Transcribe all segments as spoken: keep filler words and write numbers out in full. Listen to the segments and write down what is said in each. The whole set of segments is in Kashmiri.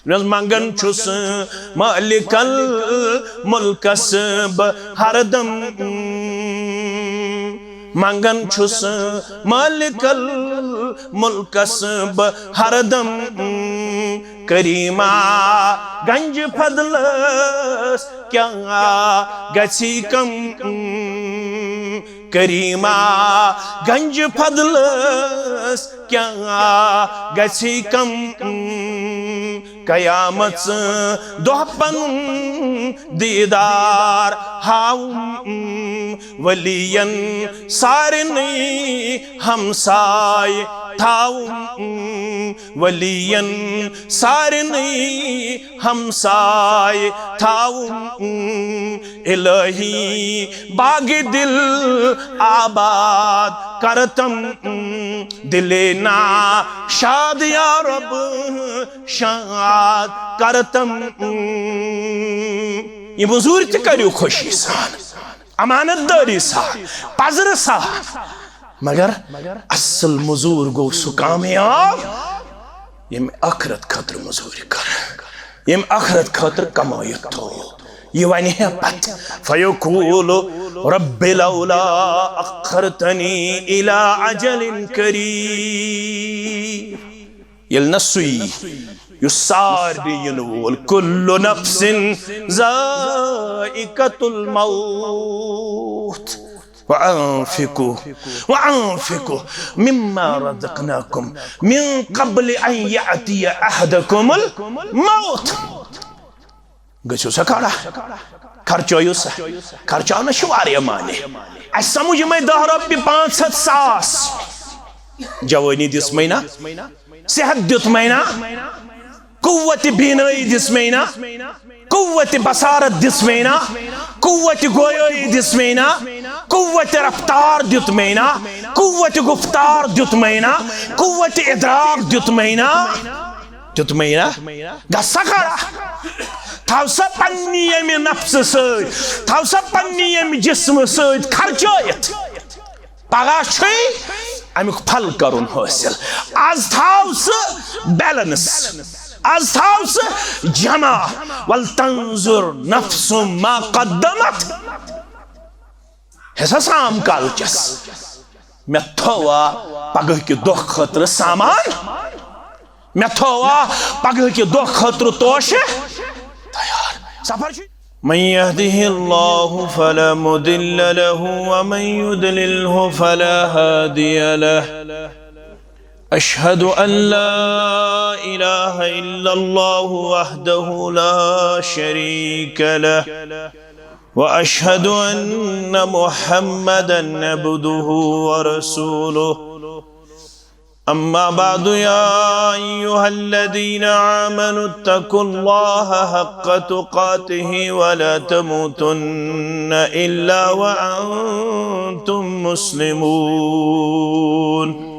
نہ حظ، منگان چھُس مالک الملکس بہٕ ہردم، منگان چھُس مالک الملکس بہٕ ہردم۔ کریما گنج فضلس کیا گژھی کم؟ کریما گنج فضلس کیا گژھی کم؟ قیامت دۄہ پنُن دیدار ہاوُم، ولین سارنٕے ہمساے تھاوُم، ولین سارنٕے ہمساے تھاوُم۔ الہی باغ دل آباد کرتم، دل نا شاد یا رب شاد کرتم۔ یہ مزور تہِ کٔرِو خوشی سان، امانت دٲری سان، پزرٕ سان، مگر اصل مزور گوٚو سُہ کامیاب، ییٚمۍ ٲخرت خٲطرٕ مزوٗرۍ کٔر، ییٚمۍ ٲخرت خٲطرٕ کمٲیِتھ تھوو۔ یہِ ونہِ ہے پتہٕ، فیقول رب لولا اخرتنی الی اجل قریب۔ ییٚلہِ نہ سُے، یُس سارنٕے یِنہٕ وول، کل نفس ذائقۃ الموت۔ وأنفقوا، وأنفقوا مما رزقناكم من قبل أن يأتي أحدكم الموت۔ گٔژھِو سا کھڑا، خرچٲیِو سا، خرچاونس چھِ واریاہ معنی۔ اَسہِ سمجھ یِمے دَہ رۄپیہِ، پانٛژھ ہتھ، ساس۔ جوٲنی دِژمَے نا، صحت دیُتمَے نا، قوت بینائی دِژمَے نا، قوت بصارت دِژمَے نا، قوت گویائی دِژمَے نا، قوت رفتار دیُتمَے نا، قوت گفتار دیُتمَے نا، قوت ادراک دیُتمَے نا، دیُتمَے نا۔ گژھ سا کھڑا۔ تھاو سا پننہِ ییٚمہِ نفسہٕ سۭتۍ، تھاو سا پننہِ ییٚمہِ جسمہٕ سۭتۍ خرچٲیِتھ۔ پگاہ چھُے امیُک پھل کرُن حٲصِل۔ از تھاو سُہ بیلنس، از تھاو سُہ جمع۔ ولتنظر نفس ما قدمت۔ حصہ سام کالچس، مےٚ تھووا پگہہ کہِ دۄہ خٲطرٕ سامان؟ مےٚ تھووا پگہہ کہِ دۄہ خٲطرٕ توشہِ تیار؟ سفر چھُ۔ من يهده الله فلا مضل له ومن يضلله فلا هادي له. أشهد أن لا إله إلا الله وحده لا شريك له، وأشهد أن محمدا عبده ورسوله. أما بعد، يا أيها الذين آمنوا اتقوا الله حق تقاته ولا تموتن إلا وأنتم مسلمون.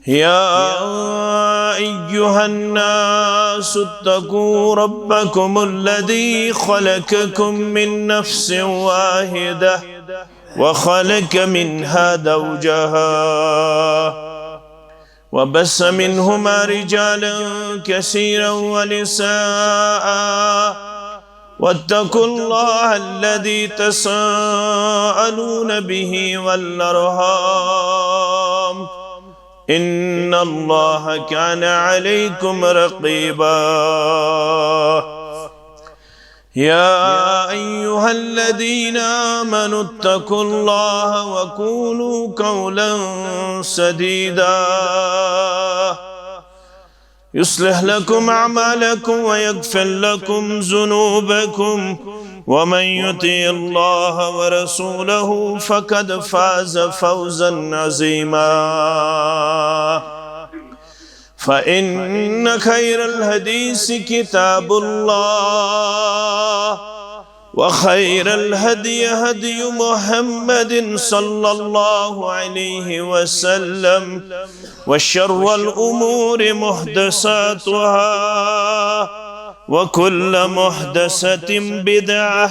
يا أيها الناس اتقوا ربكم الذي خلقكم من نفس واحدة وخلق منها زوجها وبث منهما رجالا كثيرا ونساء واتقوا الله الذي تساءلون به والأرحام إن الله كان عليكم رقيبا. يا أيها الذين آمنوا اتقوا الله وقولوا قولا سديدا يصلح لكم أعمالكم ويغفر لكم ذنوبكم ومن يطع الله ورسوله فقد فاز فوزا عظيما. فإن خير الحديث كتاب الله وخير الهدي هدي محمد صلى الله عليه وسلم وشر الأمور محدثاتها وكل محدثة بدعة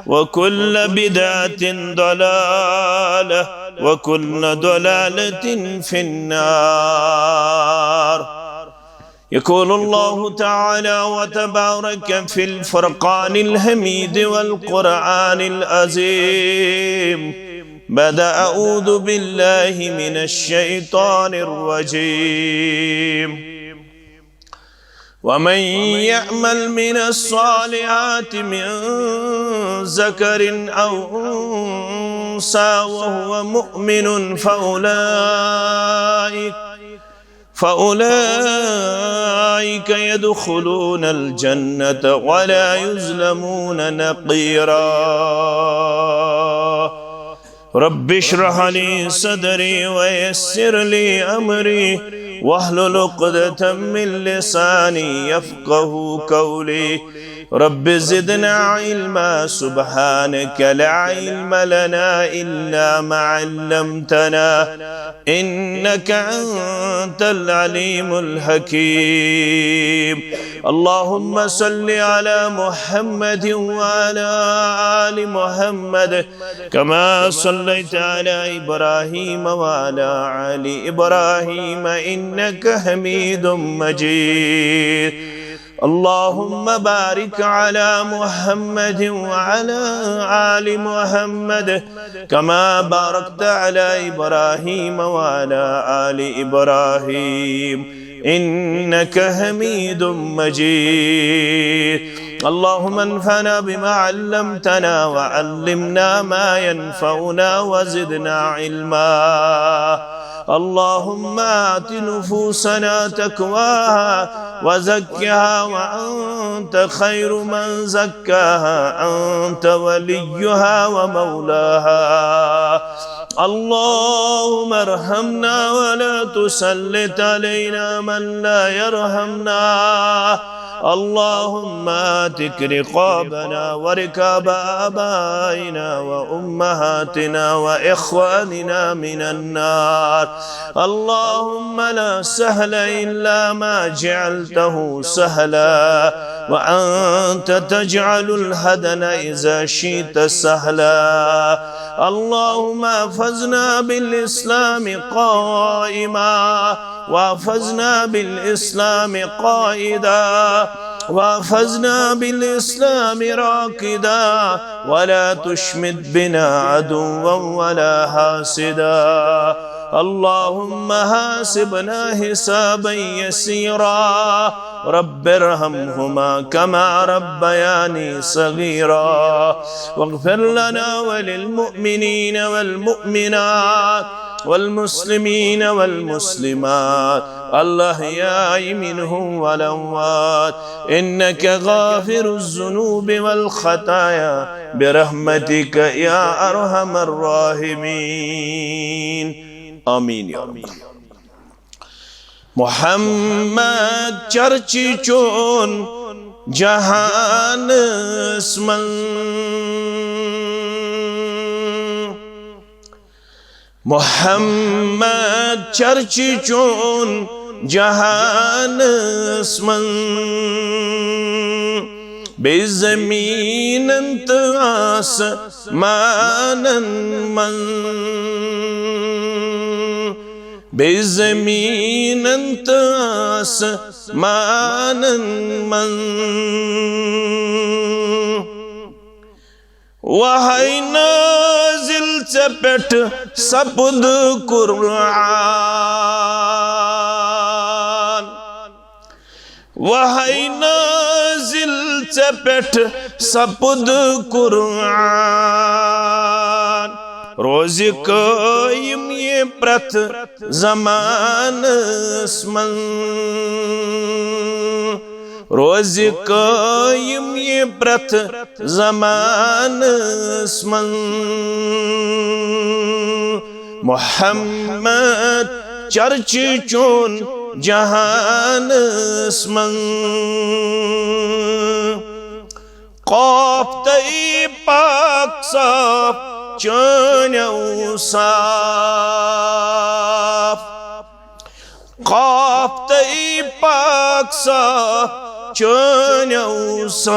وكل بدعة ضلالة وكل ضلالة في النار. يقول الله تعالى وتبارك في الفرقان الحميد والقرآن العظيم بعد أعوذ بالله من الشيطان الرجيم: ومن يعمل من الصالحات من ذكر أو أنثى وهو مؤمن فأولئك فأولئك يدخلون الجنة ولا يظلمون نقيرا. رب اشرح لي صدري ويسر لي أمري واحلل عقدة من لساني يفقه قولي. رب زدنا علما، سبحانك لا علم لنا إلا ما علمتنا، إنك أنت العليم الحكيم. اللهم صل على محمد وعلى آل محمد كما صليت على إبراهيم وعلى آل إبراهيم إنك حميد مجيد. اللهم بارك على محمد وعلى آل محمد كما باركت على إبراهيم وعلى آل إبراهيم إنك حميد مجيد. اللهم انفعنا بما علمتنا وعلمنا ما ينفعنا وزدنا علما. اللهم آت نفوسنا تقواها وزكها وأنت خير من زكاها، أنت وليها ومولاها. اللهم ارحمنا ولا تسلط علينا من لا يرحمنا. اللهم اعتق رقابنا ورقاب آبائنا وأمهاتنا وإخواننا من النار. اللهم لا سهل إلا ما جعلته سهلا، وأنت تجعل الحزن إذا شئت سهلا. اللهم احفظنا بالإسلام قائما، واحفظنا بالإسلام قائدا، واحفظنا بالإسلام راقدا، ولا تشمت بنا عدوا ولا حاسدا. اللهم حاسبنا حسابا يسيرا. رب ارحمهما كما ربياني صغيرا. واغفر لنا وللمؤمنين والمؤمنات والمسلمين والمسلمات الأحياء منهم والأموات إنك غافر الذنوب والخطايا برحمتك يا أرحم الراحمين. آمين يا رب. محمد چرچی چون جہانس منٛز، محمد چرچی چون جہانس منٛز، بیٚیہِ زمیٖنن تہٕ آسمانن منٛز، بیٚیہِ زمیٖنن تہٕ آسمانن منٛز۔ وحی نازل ژےٚ پٮ۪ٹھ سپُد قرآن، وحی نازل ژےٚ پٮ۪ٹھ سپُد قرآن۔ روزِ قٲیِم یہِ پرٛٮ۪تھ زمانس منٛز، روزِ قٲیِم یہِ پرٛٮ۪تھ زمانس منٛز۔ محمد چرچی چون جہانس منٛز۔ قاف تہٕ پاک صاف چٲنۍ اوصاف، قاف تہٕ پاک صاف چٲنۍ اوصاف،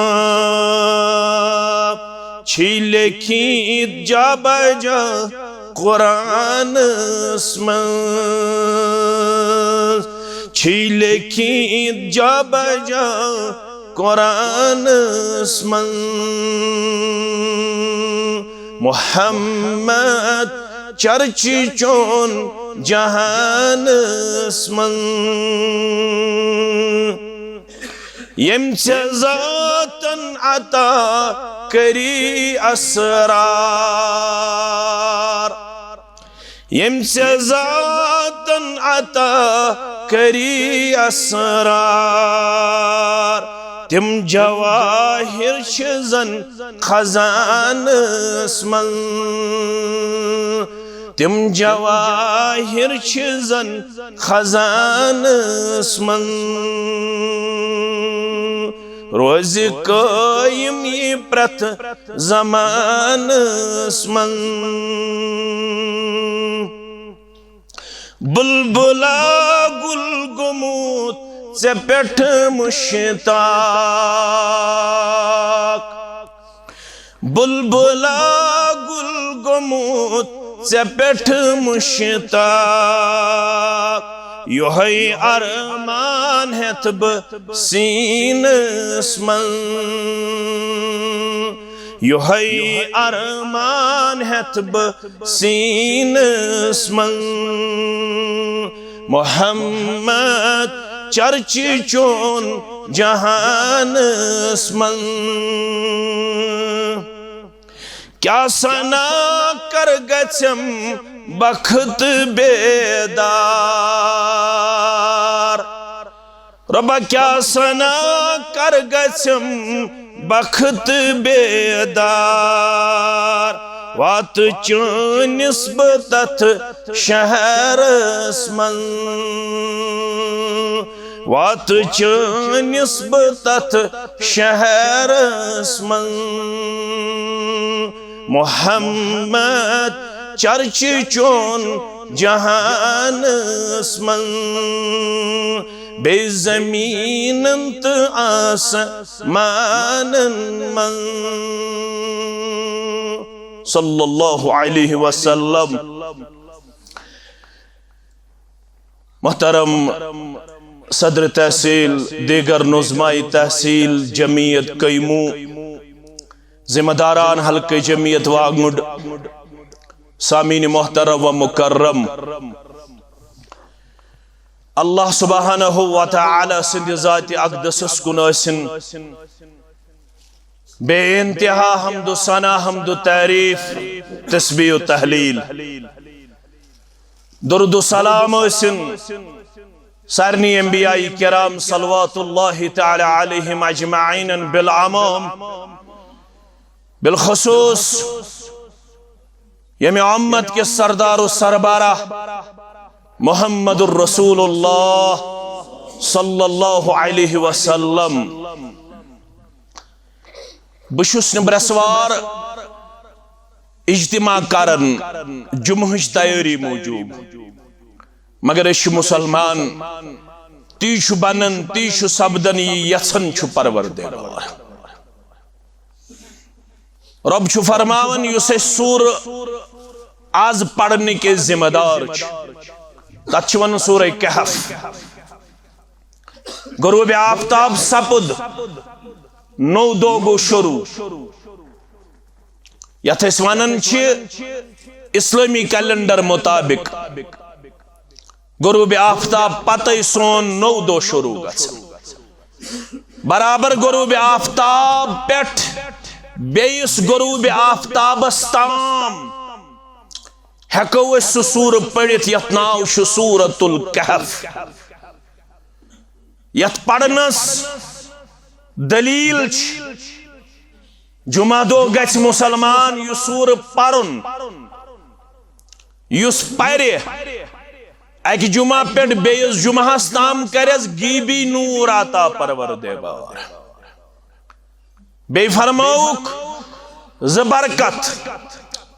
چھی لیکھِتھ جا بجا قرآنس منٛز، چھی چھی لیکھِتھ جا بجا قرآنس منٛز، محمد چرچہِ چون جہانس منٛز۔ ییٚمۍ ژےٚ ذاتن عطا کٔری اسرار، ییٚمۍ ژےٚ ذاتن عطا کٔری اسرار، تِم جواہر چھِ زن خزانس منٛز، تِم جواہر چھِ زن خزانس منٛز۔ روزِ قٲیِم یہِ پرٛٮ۪تھ زمانس منٛز۔ بلبلا گل گوٚمُت ژےٚ پٮ۪ٹھ مشتاق، بلبلا گل گوٚمُت ژےٚ پٮ۪ٹھ مشتاق، یۄہے ارمان ہٮ۪تھ بہٕ سیٖنس منٛز، یۄہے ارمان ہٮ۪تھ بہٕ سیٖنس منٛز۔ محمد چرچہِ چون جہانس منٛز۔ کیٛاہ سنا کر گژھم بخت بیدار، رۄبا کیٛاہ سنا کر گژھم بخت بیدار، واتہٕ چٲنِس بہٕ تتھ شہرس منٛز، واتہٕ چٲنِس بہٕ تتھ شہرس منٛز۔ محمد چرچہِ چون جہانس منٛز، بیٚیہِ زمیٖنن تہٕ آسمانن منٛز۔ صلی اللہ علیہ وسلم۔ محترم صدر تحصیل، دیگر نظماء تحصیل، جمعیت قیمو، ذمہ داران حلقہ جمعیت واگنڈ، سامعین محترم و مکرم، اللہ سبحانہ و تعالی سٕنٛدِ ذاتِ اقدسس کُن ٲسِن بے انتہا حمد و ثنا، حمد و تعریف، تسبیح و تحلیل۔ درود و سلام ٲسِن سارنٕے انبیاء کرام صلوات اللہ تعالی علیہم اجمعین بالعموم، بالخصوص ییٚمہِ امت کِس سردار و سربراہ محمد الرسول اللہ صلی اللہ علیہ وسلم۔ بہٕ چھُس نہٕ برٛٮ۪سوار اجتماع کران جمعہٕچ تیٲری موٗجوٗب، مگر أسۍ چھِ مُسلمان، تی چھُ بنان، تی چھُ سپدان، یہِ یژھان چھُ پروردگار۔ رۄب چھُ فرماوان، یُس أسۍ سورہ از پرنٕکۍ ذمہ دار چھِ، تتھ چھِ ونان سورہ کہف۔ غروب آفتاب سپُد، نوٚو دۄہ گوٚو شروع۔ یتھ أسۍ ونان چھِ اسلٲمی کیلنڈر مطابق غروب آفتاب پتے سون نوٚو دۄہ شروع گژھان۔ برابر غروب آفتاب پٮ۪ٹھ بیٚیِس غروب آفتابس تام ہٮ۪کو أسۍ سُہ سورہ پٔرِتھ یتھ ناو چھُ سورۃ الکہف۔ یتھ پرنس دلیل چھِ، جمعہ دۄہ گژھِ مُسلمان یہِ سورہ پرُن، یُس پرِ، اکہِ جمعہ پٮ۪ٹھ بیٚیِس جمعہس تام کرٮ۪س غیبی نور عطا پروردگار۔ بیٚیہِ فرمٲوُکھ زٕ برکت،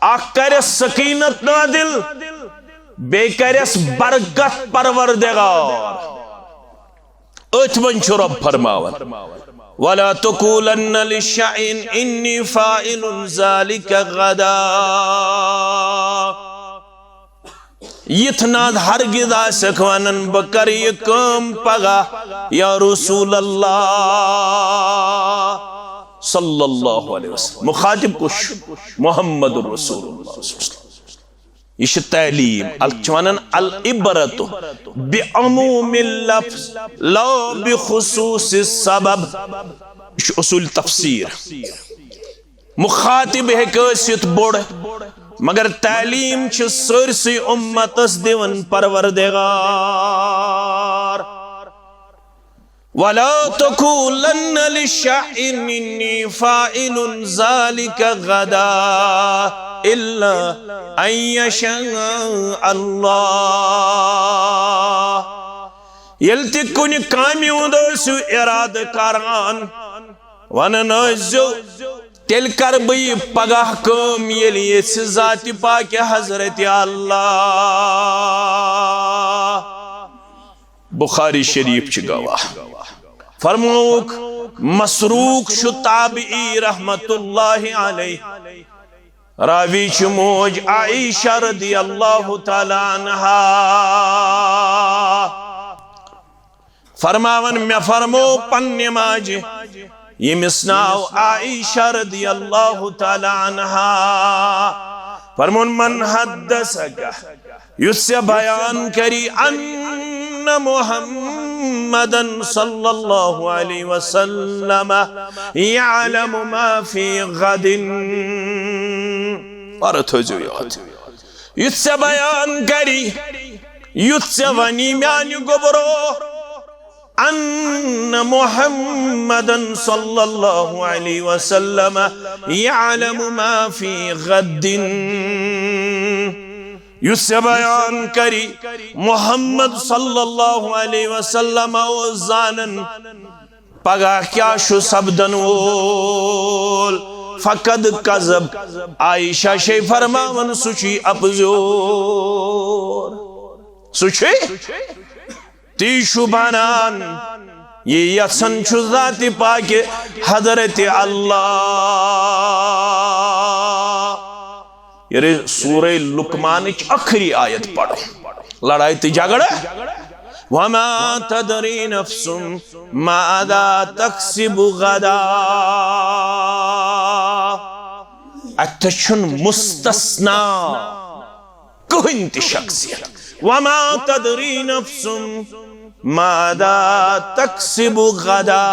اکھ کرٮ۪س سکینت نازل، بیٚیہِ کرٮ۪س برکت پروردگار۔ أتھۍ منٛز چھُ رۄب فرماوان، ولا تقولن لشيء إني فاعل ذلك غدا۔ یِتھ نہ ہرگز آسکھ ونان بہٕ کرٕ یہِ کٲم پگاہ یا رسول اللہ صلی اللہ علیہ وسلم۔ مخاطب کُس چھُ؟ محمد رسول اللہ صلی اللہ علیہ وسلم۔ یہِ چھِ تعلیٖم، اتھ چھِ ونان العبرت بعموم اللفظ لا بخصوص السبب۔ یہِ چھُ اصول تفسیر۔ مخاطب ہیٚکہِ ٲسِتھ بوٚڑ، مگر تعلیٖم چھِ سٲرسٕے اُمتس دِوان پروردگار۔ ولا تقولن لشيء إني فاعل ذلك غدا إلا أن يشاء الله۔ ییٚلہِ تہِ کُنہِ کامہِ ہُنٛد ٲسِو اِرادٕ کران، ونان ٲسۍزیو، تیٚلہِ کرٕ بہٕ یہِ پگاہ کٲم، ییٚلہِ یژھِ ذاتِ پاکہِ حضرت اللہ۔ بخاری شریف چھِ گواہ۔ فرمووُکھ، مسروق چھُ تابعی رحمت اللہ علیہ، راوی چھِ موج عائشہ رضی اللہ تعالیٰ عنہا۔ فرماوان، مےٚ فرمو پننہِ ماجہِ، ییٚمِس ناو عائشہ رضی اللہ تعالیٰ عنہا، فرمون، من حدثک، یُس ژےٚ بیان کری، ان محمدن صلی اللہ علیہ وسلم یعلم ما فی غد۔ پرٕ تھٲوزیو یاد، یُس ژےٚ بیان کری، یُس ژےٚ ونی میانہِ گوٚبرو، ان محمدن صلی اللہ علیہ وسلم یعلم ما فی غد۔ یُس ژےٚ بیان کری، محمد صلی اللہ علیہ وسلم اوس زانان پگاہ کیٛاہ چھُ سپدن وول۔ فقد کذب، عائشہ چھے فرماوان، سُہ چھُے اپزیور۔ سُہ چھُے، تی چھُ بنان، یہِ یژھان چھُ ذاتِ پاکہِ حضرت اللہ۔ ییٚلہِ سورہ لقمانٕچ ٲخری آیت پرو، لڑائی تہٕ جھگڑٕ، وما تدری نفس ماذا تکسب غدا۔ اتھ چھُنہٕ مستثنا کٕہٕنۍ تہِ شخصیت۔ وما تدری نفس ماذا تکسب غدا۔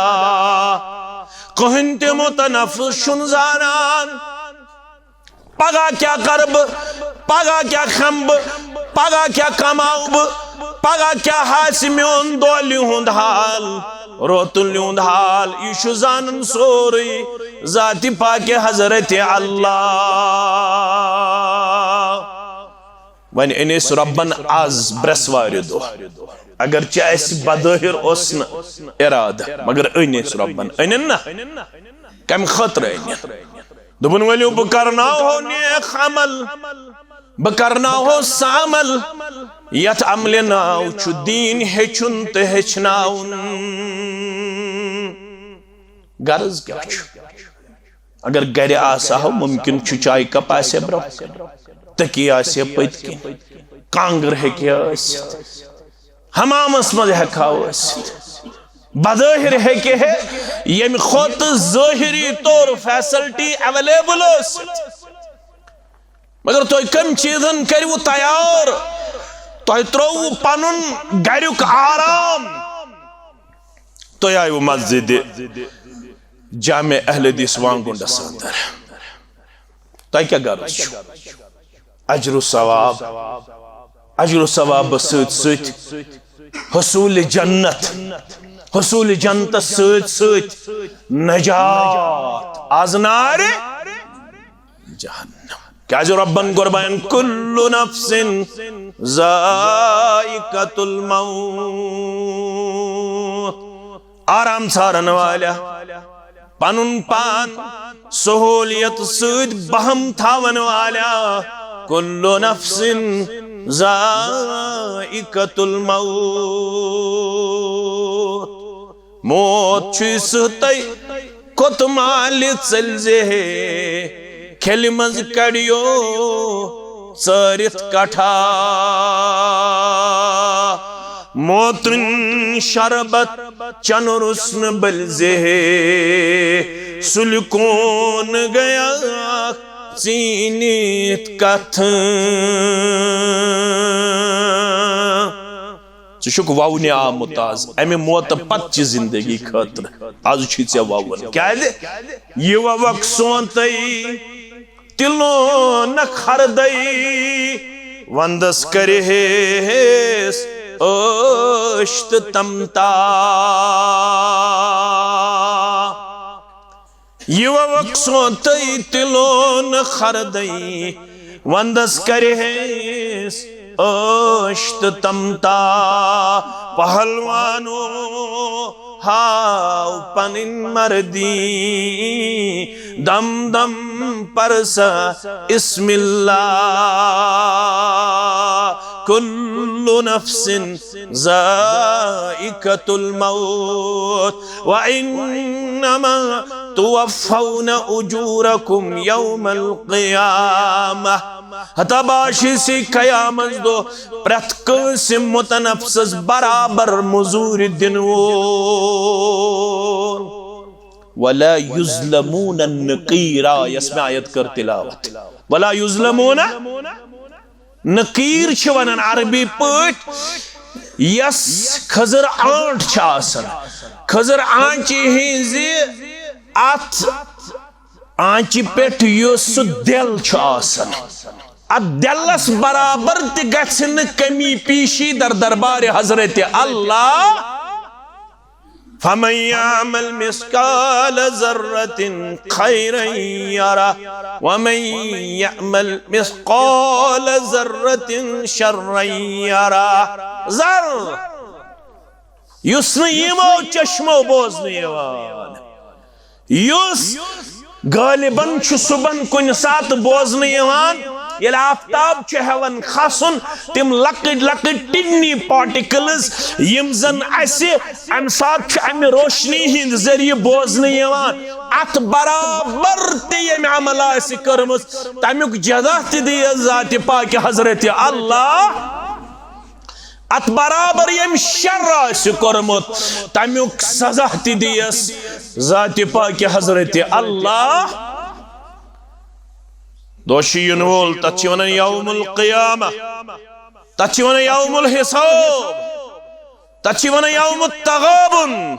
کٕہٕنۍ تہِ متنفس چھُنہٕ زانان پگاہ کیٛاہ کرٕ بہٕ، پگاہ کیٛاہ کھٮ۪مہٕ بہٕ، پگاہ کیٛاہ کماوٕ بہٕ، پگاہ کیٛاہ آسہِ میون دۄہلہِ ہُنٛد حال، روتلہِ ہُنٛد حال۔ یہِ چھُ زانان سورُے ذاتِ پاکہِ حضرت اللہ۔ وۄنۍ أنۍ أسۍ رۄبن از برٛٮ۪سوارِ دۄہ، اگرچہِ اسہِ بظٲہر اوس نہٕ ارادٕ، مگر أنۍ أسۍ رۄبن، أنِن نہ؟ کمہِ خٲطرٕ أنِن؟ دوٚپُن، ؤلِو بہٕ کرناوہو نیک عمل، بہٕ کرناوہو سُہ عمل یتھ عملہِ ناو چھُ دیٖن ہیٚچھُن تہٕ ہیٚچھناوُن۔ غرض کیٛاہ چھُ؟ اگر گرِ آسہو، ممکن چھُ چایہِ کپ آسہِ برٛونٛہہ کنہِ، تٔکی آسہِ پٔتۍ کِنۍ، کانٛگٕر ہیٚکہِ ٲسِتھ، حمامس منٛز ہیٚکہو ٲسِتھ، بظٲہر ہیٚکہِ ہے ییٚمہِ کھۄتہٕ ظٲہری طور فیسلٹی اویلیبل ٲسِتھ۔ مگر تُہۍ کَمہِ چیٖزن کٔرِو تیار؟ تۄہہِ ترٛووُ پنُن گریُک آرام، تُہۍ آیوٕ مسجدِ جامع اہل حدیث وانگُنڈس اندر۔ تۄہہِ کیٛاہ غرض چھُ؟ اجر و ثواب، اجر و ثوابس سۭتۍ سۭتۍ حصول جنت، حصول جنتس سۭتۍ سۭتۍ نجات از نارِ جہنم۔ کیازِ رۄبن کوٚر بیان، کل نفس ذائقۃ الموت۔ آرام ژھارن والیا، پنُن پان سہولیت سۭتۍ بہم تھاون والیا، کل نفس ذائقۃ الموت۔ موت چھُے سہتَے، کوٚت مالہِ ژٔلۍ زِ ہے، کھیلہِ منٛز کڑیو ژٲرِتھ کٹھا۔ موتٕنۍ شربت چنہٕ روٚس نہٕ بٔلۍ زِ ہے، سُلہِ کوٗن گٔیکھ ژیٖنِتھ کتھٕ۔ ژٕ چھُکھ وونہِ آمُت از امہِ موتہٕ پتہٕ چہِ زندگی خٲطرٕ۔ از چھُے ژےٚ ووُن۔ کیازِ؟ یہِ ووکھ سونتٕے تِلون خردٕے، وندس کرِہیس عٲش تہٕ تمتا۔ یہِ ووکھ سونتٕے تِلون خردٕے، وندس کرِہیس عٲش تہٕ تمتا۔ پہلوانو ہاو پنٕنۍ مردی، دم دم پرسا اسم اللہ۔ کل نفس ذائقة الموت وإنما توفون أجوركم يوم القيامة۔ ہتا باشی سی قیامت دۄہ پرٛٮ۪تھ کٲنٛسہِ متنفسس برابر مٔزوٗرۍ دِنہٕ وول۔ ولا يظلمون نقيرا، یس مےٚ آیت کٔر تلاوت۔ ولا يظلمون، نقیر چھِ ونان عربی پٲٹھۍ یس کھٔزٕر آنٹ چھِ آسان۔ کھٔزٕر آنچہِ ہٕنٛزِ اتھ آنچہِ پٮ۪ٹھ یُس سُہ دٮ۪ل چھُ آسان، اتھ دٮ۪لس برابر تہِ گژھِ نہٕ کمی پیشی در دربارِ حضرت اللہ۔ فمن يعمل مثقال ذرة خيرا يره ومن يعمل مثقال ذرة شرا يره۔ ذر، یُس نہٕ یِمو چشمو بوزنہٕ یِوان، یُس غالباً چھُ صُبحن کُنہِ ساتہٕ بوزنہٕ یِوان، ییٚلہِ آفتاب چھُ ہٮ۪وان کھسُن، تِم لۄکٕٹۍ لۄکٕٹۍ ٹِنی پارٹیکلز، یِم زن اسہِ امہِ ساتہٕ چھُ امہِ روشنی ہٕنٛدِ ذٔریعہٕ بوزنہٕ یِوان، اتھ برابر تہِ ییٚمہِ عمل آسہِ کٔرمٕژ، تمیُک جزا تہِ دِیس ذاتِ پاکہِ حضرت اللہ۔ اتھ برابر ییٚمۍ شر آسہِ کوٚرمُت، تمیُک سزا تہِ دِیس ذاتِ پاکہِ حضرت اللہ۔ دۄہ چھُ یِنہٕ وول، تتھ چھِ ونان یوم القیامہ، تتھ چھِ ونان یوم الحساب، تتھ چھِ ونان یوم التغابن،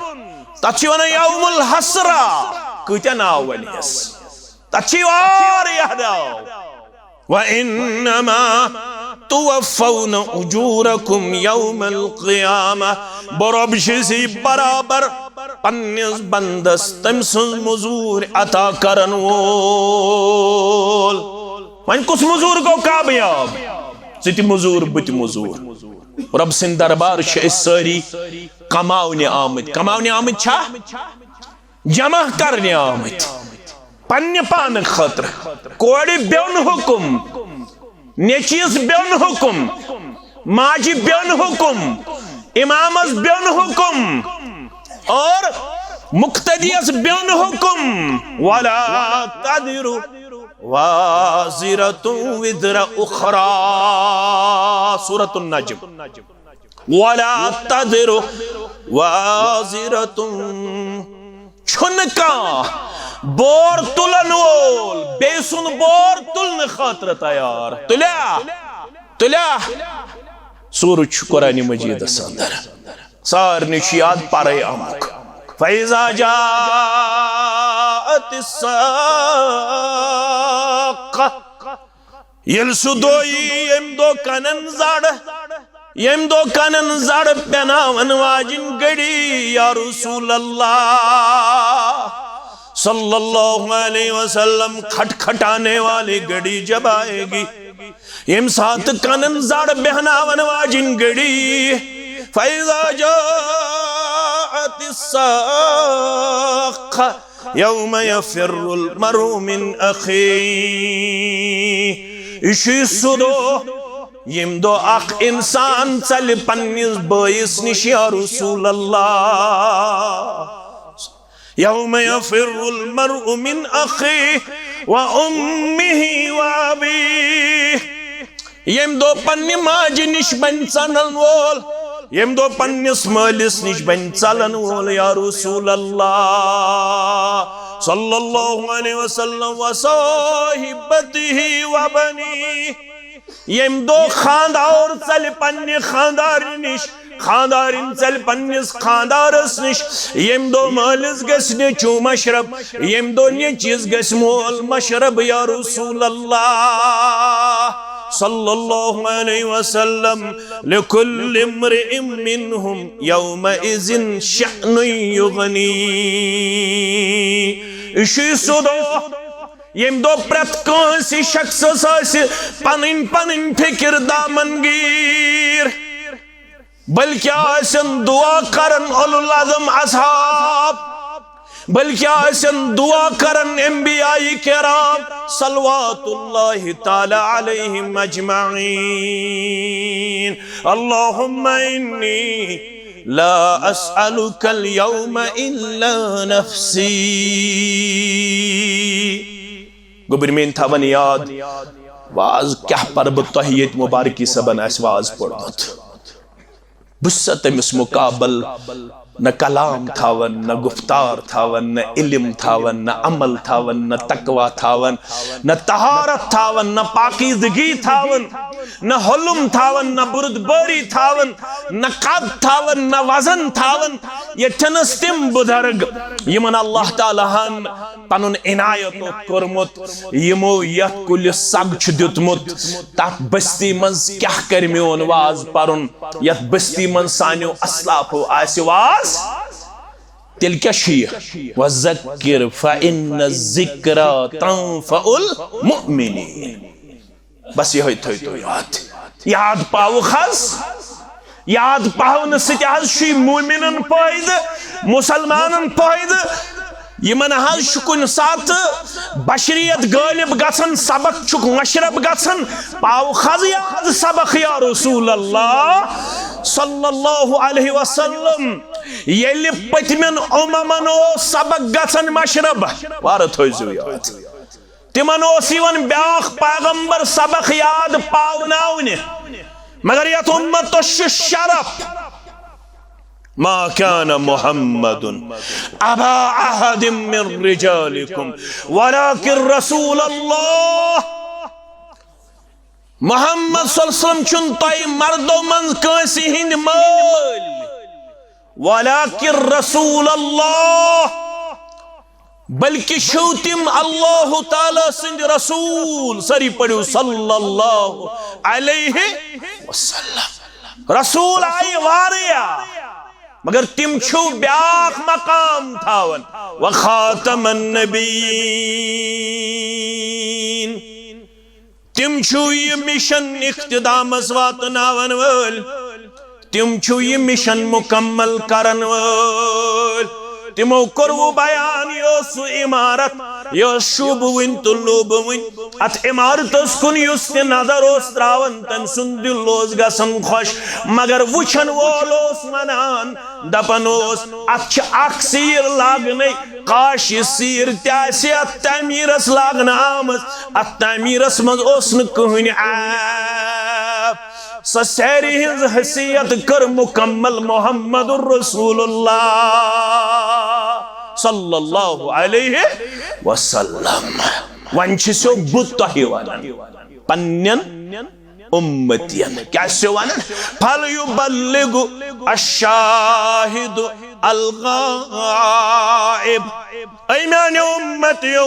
تتھ چھِ ونان یوم الحسرہ۔ کۭتیاہ ناو ونیس؟ تتھ چھِ واریاہ ناو۔ وَإِنَّمَا تُوَفَّوْنَ أُجُورَكُمْ يَوْمَ الْقِيَامَةِ۔ بہٕ رۄب چھُس یہِ برابر پننِس بندس تٔمۍ سٕنٛز مٔزوٗرۍ عطا کرن وول۔ وۄنۍ کُس مٔزوٗر گوٚو کامیاب؟ ژٕ تہِ مٔزوٗر، بہٕ تہِ مٔزوٗر۔ رۄب سٕنٛدِ دربار چھِ أسۍ سٲری کماونہِ آمٕتۍ۔ کماونہِ آمٕتۍ چھا؟ جمع کرنہِ آمٕتۍ۔ پننہِ پانہٕ خٲطرٕ۔ کورِ بیوٚن حُکُم، نیٚچوِس بیوٚن حُکُم، ماجہِ بیوٚن حُکُم، امامس بیوٚن حُکُم اور مقتدیس بیوٚن حُکُم۔ ولا تزر وازرة وزر أخرى۔ سورة النجم۔ ولا تزر وازرة، چھُنہٕ کانٛہہ بور تُلن وول بیٚیہِ سُنٛد بور تُلنہٕ خٲطرٕ تیار۔ تُلیا؟ تُلیا؟ سورُج چھُ قرآن مجیدس اندر۔ سارنٕے چھُ یاد پرے آمُت۔ فإذا جاءت الصاخة۔ ییٚلہِ سُہ دۄہ یی، ییٚمہِ دۄہ کنن زڑ، ییٚمہِ دۄہ کنن زڑ پیناون واجِنۍ گھڑی، یا رسول اللہ صلی اللہ علیہ وسلم، کھٹکھٹانے والی گھڑی جب آئے گی، ییٚمہِ ساتہٕ کنن زڑ بیہناون واجِنۍ گھڑی، فإذا جاءت الصاخة۔ یوم یفر المرء من اخیہ۔ یہِ چھُ سُہ دۄہ، ییٚمہِ دۄہ اکھ انسان ژلہِ پننِس بٲیِس نِش، یا رسول اللہ۔ یوم یفر المرء من اخیہ و امہ و ابیہ۔ ییٚمہِ دۄہ پننہِ ماجہِ نِش بنہِ ژلن وول، ییٚمہِ دۄہ پننِس مٲلِس نِش بنہِ ژلن وول، یا رسول اللہ صلی اللہ علیہ وسلم، وصاحبته وبنيه۔ ییٚمہِ دۄہ خاندار ژلہِ پننہِ خاندارِ نِش، خاندارِنۍ ژلہِ پننِس خاندارس نِش، ییٚمہِ دۄہ مٲلِس گژھِ نیٚچوٗ مشرب، ییٚمہِ دۄہ نیٚچوِس گژھِ مول مشرب، یا رسول اللہ صلی اللہ علیہ وسلم، لکل امرئ منهم یومئذ شأن یغنی۔ یہِ چھُ سُہ دۄہ، ییٚمہِ دۄہ پرٛٮ۪تھ کٲنٛسہِ شخصس آسہِ پنٕنۍ پنٕنۍ فکر دامنگیر۔ بلکہ آسن دعا کرن اولو العزم اصحاب، بلکہ آسن دعا کرن انبیاء کرام صلوات اللہ تعالی علیہم اجمعین۔ اللہم انی لا اسألک الیوم الا نفسی۔ گوٚبرۍ میٲنۍ تھاوان یاد، واز کیٛاہ پرٕ بہٕ تۄہہِ ییٚتہِ مبارکی صٲبن آسہِ واز پوٚرمُت۔ بہٕ چھُسا تٔمِس مُقابل نہ کلام تھاوان، نہ گفتار تھاوان، نہ علم تھاوان، نہ عمل تھاوان، نہ تقوی تھاوان، نہ طہارت تھاوان، نہ پاکیزگی تھاوان، نہ حلم تھاوان، نہ بردباری تھاوان، نہ قد تھاوان، نہ وزن تھاوان۔ ییٚتھٮ۪نس تِم بُزرگ یِمن اللہ تعالیٰ ہن پنُن عنایت اوس کوٚرمُت، یِمو یتھ کُلِس سگ چھُ دیُتمُت، تتھ بستی منٛز کیٛاہ کرِ میون واز پرُن؟ یتھ بستی منٛز سانیو اسلافو آسہِ واز، تیٚلہِ کیٛاہ چھُ یہِ؟ وذکر فإن الذکری تنفع المؤمنین۔ بس یِہوٚے تھٲیتو یاد۔ یاد پاوُکھ حظ، یاد پاونہٕ سۭتۍ حظ چھُ مومنن فٲیدٕ، مسلمانن فٲیدٕ۔ یِمن حظ چھُ کُنہِ ساتہٕ بشریت غٲلب گژھان، سبق چھُکھ مشرب گژھان۔ پاوُکھ حظ یاد سبق یا رسول اللہ صلی اللہ علیہ وسلم۔ ییٚلہِ پٔتمٮ۪ن اممن اوس سبق گژھان مشرب، وارٕ تھٲیزیو یاد۔ تِمن اوس یِوان بیٛاکھ پیغمبر سبق یاد پاوناونہِ، مگر یتھ امتس چھُ شرف۔ ما كان محمد أبا أحد من رجالكم ولكن رسول الله۔ محمد صلی اللہ علیہ وسلم چھُنہٕ تۄہہِ مردو منٛز کٲنٛسہِ ہٕنٛدۍ مٲلۍ، ولكن رسول الله، بلکہ چھِو تِم اللہ تعالیٰ سٕنٛدۍ رسول۔ سٲری پٔرِو صلی اللہ علیہ وسلم۔ رسول آیہِ واریاہ، مگر تِم چھِو بیٛاکھ مقام تھاوان۔ وخاتم النبیین، تِم چھِو یہِ مِشن اختتامس واتناون وٲلۍ، تِم چھِو یہِ مِشن مکمل کرن وٲلۍ۔ تِمو کوٚروٕ بیان، یہِ ٲس سُہ عمارت، یہِ ٲس شوٗبوٕنۍ تہٕ لوٗبوٕنۍ۔ اتھ عمارتس کُن یُس تہِ نظر اوس تراوان، تٔمۍ سُنٛد دِل اوس گژھان خۄش۔ مگر وٕچھن وول اوس ونان، دپان اوس، اتھ چھِ اکھ سیٖر لاگنے، کاش یہِ سیٖر تہِ آسہِ اتھ تعمیٖرس لاگنہٕ آمٕژ۔ اتھ تعمیٖرس منٛز اوس نہٕ کٕہٕنۍ عیب۔ سۄ سیرِ ہٕنٛز حیثیت کٔر مکمل محمد رسول اللہ صلی اللہ علیہ وسلم۔ وۄنۍ چھُسو بہٕ تۄہہِ ونان، پننٮ۪ن امتین۔ کیٛاہ چھُسو ونان؟ فلیبلغ الشاہد الغائب۔ اے میانیو امتیو،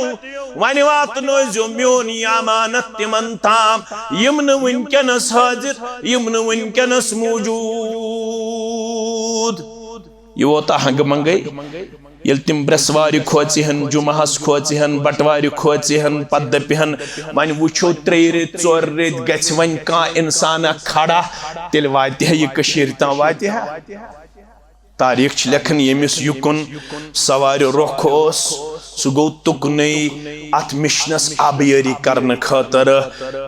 وۄنۍ واتنٲیزیو میون یہِ امانت تِمن تام، یِم نہٕ وٕنکیٚنس حٲضِر، یِم نہٕ وٕنکیٚنس موجود۔ یہِ ووت ہنگہٕ منگے۔ ییٚلہِ تِم برٛٮ۪سوارِ کھوژِ ہن، جمعہس کھوژِ ہن، بٹوارِ کھوژِ ہن، پتہٕ دپہِ ہن، وۄنۍ وٕچھو ترٛیٚیہِ ریٚتۍ، ژورِ ریٚتۍ گژھِ وۄنۍ کانٛہہ انسانا کھڑا، تیٚلہِ واتہِ ہا یہِ کٔشیٖرِ تام، واتہِ ہا؟ تاریخ چھِ لیکھان، ییٚمِس یُکُن سوارِ رۄخ اوس، سُہ گوٚو تُکنُے اتھ مِشنس آبیٲری کرنہٕ خٲطرٕ۔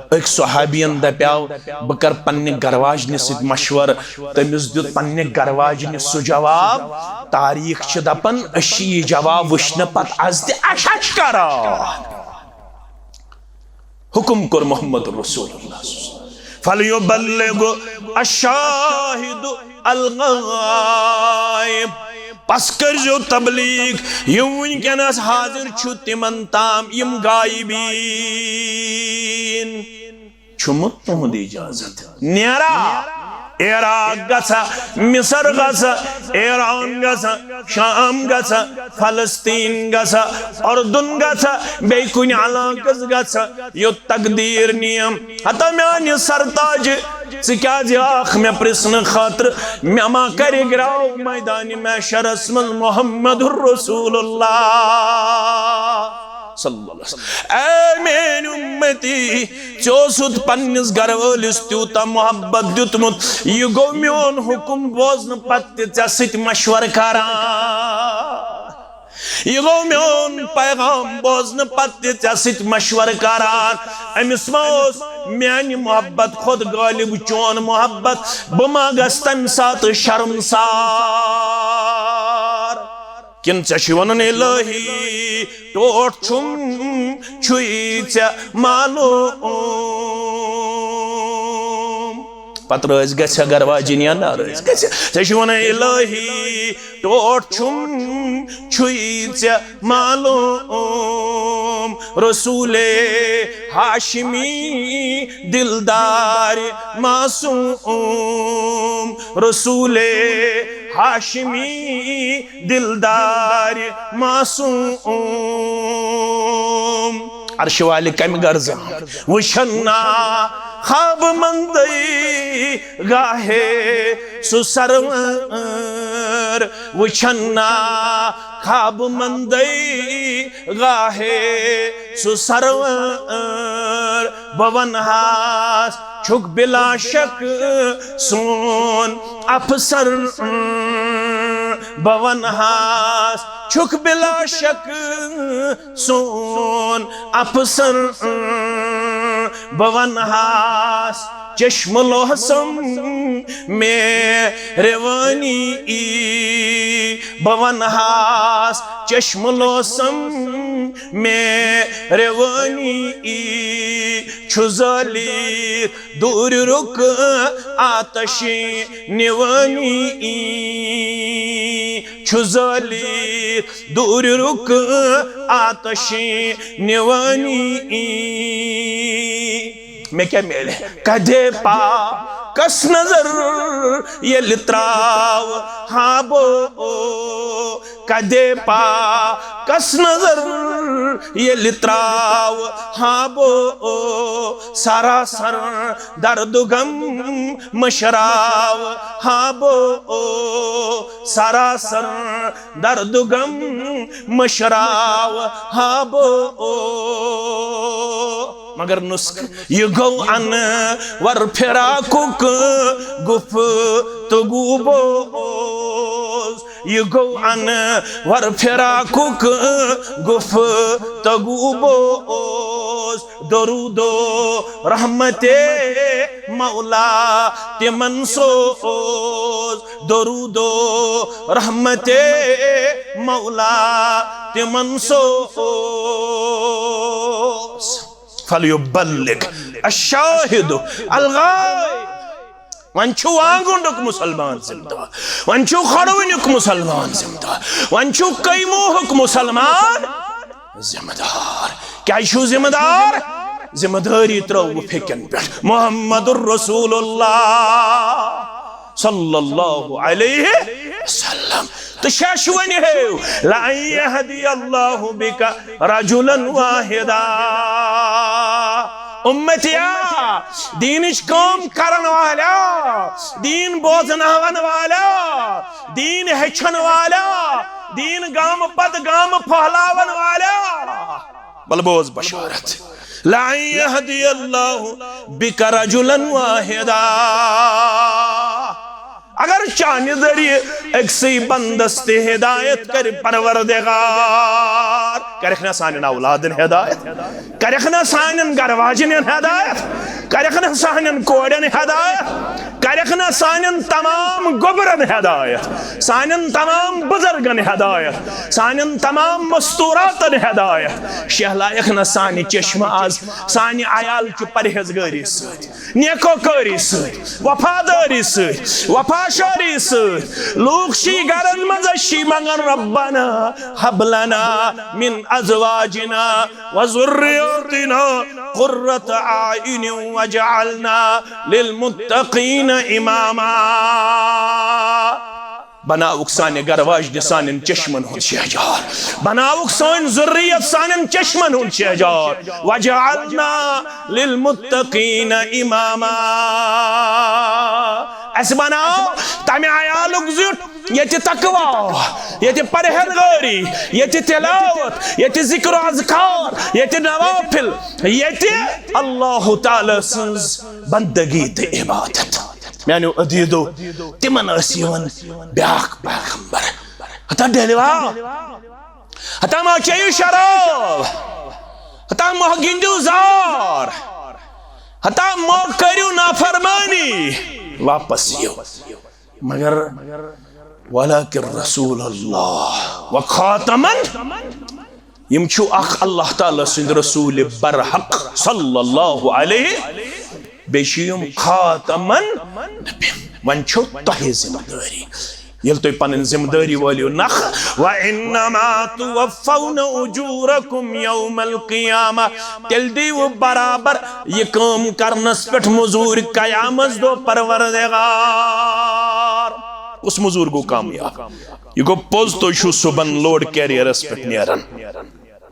أکۍ صحابین دپیاو، بہٕ کرٕ پننہِ گرواجنہِ سۭتۍ مشورٕ۔ تٔمِس دیُت پننہِ گرواجنہِ سُہ جواب۔ تاریخ چھِ دپان، أسۍ چھِ یہِ جواب وٕچھنہٕ پتہٕ از تہِ اچھا کران۔ حکم کوٚر محمد رسول اللہ صلی اللہ علیہ وسلم۔ فلیبلغ الشاہد الغائب۔ پس کٔرزیو تبلیغ، یِم وٕنکیٚنس حاضر چھِ تِمن تام، یِم غائبین۔ چھُمہٕ تُہُنٛد اجازت؟ نیرا، عراق گژھا، مصر گژھا، ایران گژھا، شام گژھا، فلسطین گژھا، اردن گژھا، بیٚیہِ کُنہِ علاقس گژھا، یوٚت تقدیر نِیم۔ ہتا میانہِ سرتاج، ژٕ کیازِ آکھ مےٚ پرژھنہٕ خٲطرٕ؟ مےٚ ما کرِ گراو میدانِ محشرس منٛز محمد رسول اللہ صلی اللہ علیہ وسلم؟ اے میٲنۍ امتی، ژےٚ اوسُتھ پننِس گرٕ وٲلِس تیوٗتاہ محبت دیُتمُت، یہِ گوٚو میون حُکم بوزنہٕ پتہٕ تہِ ژےٚ سۭتۍ مشورٕ کران۔ یہِ گوٚو میون پیغام بوزنہٕ پتہٕ تہِ ژےٚ سۭتۍ مشورٕ کران۔ أمِس ما اوس میانہِ محبت کھۄتہٕ غٲلب چون محبت؟ بہٕ ما گژھٕ تمہِ ساتہٕ شرمسار؟ کِنہٕ ژےٚ چھُے ونُن الہی، ٹوٹھ چھُم چھُے ژےٚ معلوم؟ پتہٕ رٲضۍ گژھِ گرٕ واجِنۍ یا ناراض گژھِ؟ ژےٚ چھُے ونُن الہی، ٹوٹھ چھُم چھُے ژےٚ معلوم؟ رسول ہاشمی دلدار معصوم، رسول ہاشمی دلدار معصوم۔ عرش والہِ کمہِ غرضہٕ وٕچھن نا خواب مندے گاہے سُہ سرور، وٕچھن نا خواب مندے گاہے سُہ سرور۔ بہٕ ونہاس چھُکھ بلا شک سون افسر، بہٕ ونہاس چھُکھ بلا شک سون افسر۔ بہٕ ونہاس چشم لوسم مہربانی، بہٕ ونہاس چشم لوسم مہربانی۔ چھُ زٲلِتھ دوٗرِ رُک آتش نِوٲنی، چھُ زٲلِتھ دوٗرِ رُک آتش نِوٲنی۔ مےٚ کیٛاہ میلہِ؟ کدے پا کس نظر ییٚلہِ تراو ہا بہٕ، کدے پا کس نظر ییٚلہِ تراو ہا بہٕ، سراسر درد غم مشراو ہا بہٕ، سراسر درد غم مشراو ہا بہٕ۔ مگر نسخہٕ یہِ گوٚو انور فراقُک گفتگو بوز، یہِ گوٚو انور فراقُک گفتگو بوز۔ درود و رحمت مولا تمن سوز، درود و رحمت مولا تمن سوز۔ فلیبلغ الشاہد الغائب۔ وۄنۍ چھُ وانگُنڈُک مُسلمان ذمہٕ دار، وۄنۍ چھُ کھۄڈوٕنیُک مُسلمان ذمہٕ دار، وۄنۍ چھُ کیموہُک مُسلمان ذمہٕ دار۔ کیٛازِ چھُو ذمہٕ دار؟ ذمہٕ دٲری ترٲوٕ فیکن پٮ۪ٹھ۔ محمد رسول اللہ صلی اللہ علیہ وسلم۔ تہٕ شش وۄنۍ ہیو، لَأَن يَهْدِيَ اللَّهُ بِكَ رَجُلًا وَاحِدًا۔ امتیا، دینٕچ کٲم کرن والیا، دین بوزناون والیا، دین ہیٚچھن والیا، دین گامہٕ پتہٕ گامہٕ پھہلاون والیا۔ بل بوز بشارت۔ لَأَن يَهْدِيَ اللَّهُ بِكَ رَجُلًا وَاحِدًا۔ اگر چانہِ ذٔریعہٕ أکسٕے بندس تہِ ہدایت کرِ پروردگار، کرکھ نا سانٮ۪ن اولادن ہدایت، کرکھ نا سانٮ۪ن گرٕ واجنٮ۪ن ہدایت، کرکھ نا سانٮ۪ن کورٮ۪ن ہدایت، کرکھ نہ سانٮ۪ن تمام گوٚبرن ہدایت، سانٮ۪ن تمام بزرگن ہدایت، سانٮ۪ن تمام مستوراتن ہدایت۔ شیہلایکھ نہ سانہِ چشمہٕ از سانہِ عیال چہِ پرہیزگٲری سۭتۍ، نیکوکٲری سۭتۍ، وفادٲری سۭتۍ، وفاشٲری سۭتۍ۔ لوٗکھ چھی گرن منٛز، أسۍ چھی منگان، ربنا هب لنا من ازواجنا وذرياتنا قرة اعين واجعلنا للمتقين اماما۔ بناوُکھ سانہِ گرٕ واجنہِ سانٮ۪ن چشمن ہُنٛد شہجار، بناوُکھ سٲنۍ ذُریت سانٮ۪ن چشمن ہُنٛد شہجار۔ واجعلنا للمتقين اماما۔ اسہِ بناو تمہِ عیالُک زیُٹھ، ییٚتہِ تقویٰ، ییٚتہِ پرہیزگٲری، ییٚتہِ تلاوت، ییٚتہِ ذکر و اذکار، ییٚتہِ نوافل، ییٚتہِ اللہ تعالیٰ سٕنٛز بندگی تہٕ عبادت۔ میانیو عزیزو، تِمن ٲسۍ یِوان بیاکھ پیغمبر، ہتا ڈیلوا، ہتا ما چیٚیِو شراب، ہتا ما گِنٛدِو زار، ہتا ما کٔرِو نافرمٲنی، واپس یِیِو۔ مگر ولكن رسول الله وخاتم، یِم چھِو اکھ اللہ تعالیٰ سٕنٛدۍ رسول برحق صلی اللہ علیہ، بیٚیہِ چھِ یِم خاتم النبی۔ وۄنۍ چھو تۄہہِ ذمہٕ دٲری، ییٚلہِ تُہۍ پنٕنۍ ذمہٕ دٲری وٲلِو نکھٕ، وانما توفون اجورکم یوم القیامہ، تیٚلہِ دِیِو برابر یہِ کٲم کرنس پٮ۪ٹھ مزوٗرۍ قیامس دۄہ پروردگار۔ کُس مزوٗر گوٚو کامیاب؟ یہِ گوٚو پوٚز، تُہۍ چھِو صُبحن لوڈ کیریرس پٮ۪ٹھ نیران۔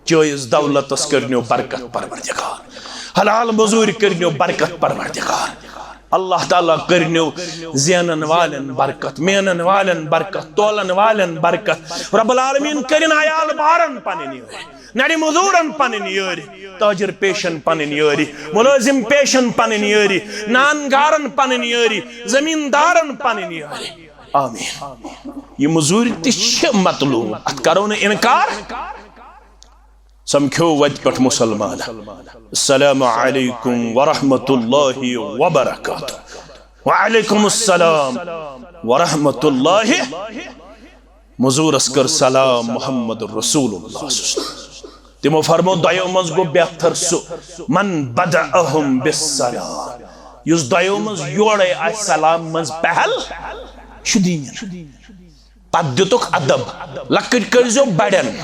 جٲیز دولتس کٔرنیو برکت پروردگار، حلال مزوٗرۍ کٔرنیو برکت پروردگار، اللہ تعالیٰ کٔرنیو زینن والٮ۪ن برکت، مینن والٮ۪ن برکت، تولن والٮ۪ن برکت۔ رب العالمین کٔرِن عیال بارن پنٕنۍ یٲرۍ، نرِ مزوٗرن پنٕنۍ یٲرۍ، تاجر پیشن پنٕنۍ یٲرۍ، مُلٲزِم پیشن پنٕنۍ یٲرۍ، نان گارن پنٕنۍ یٲرۍ، زمیٖندارن پنٕنۍ یٲرۍ۔ آمین۔ یہِ مزوٗرۍ تہِ چھِ مطلوب، اتھ کرو نہٕ انکار۔ سمکھیو وتہِ پٮ۪ٹھ مسلمان۔ السلام علیکم ورحمۃ اللہ وبرکاتہ۔ وعلیکم السلام ورحمۃ اللہ۔ مزورس کٔر سلام محمد رسول اللہ صلی اللہ علیہ وسلم۔ تِمو فرمو، دۄیو منٛز گوٚو بہتر سُہ، من بدأہم بالسلام، یُس دۄیو منٛز یورے آسہِ سلام منٛز پہل، چھُ دیٖن۔ پتہٕ دِتُکھ ادب، لۄکٕٹۍ کٔرۍزیو بڑٮ۪ن،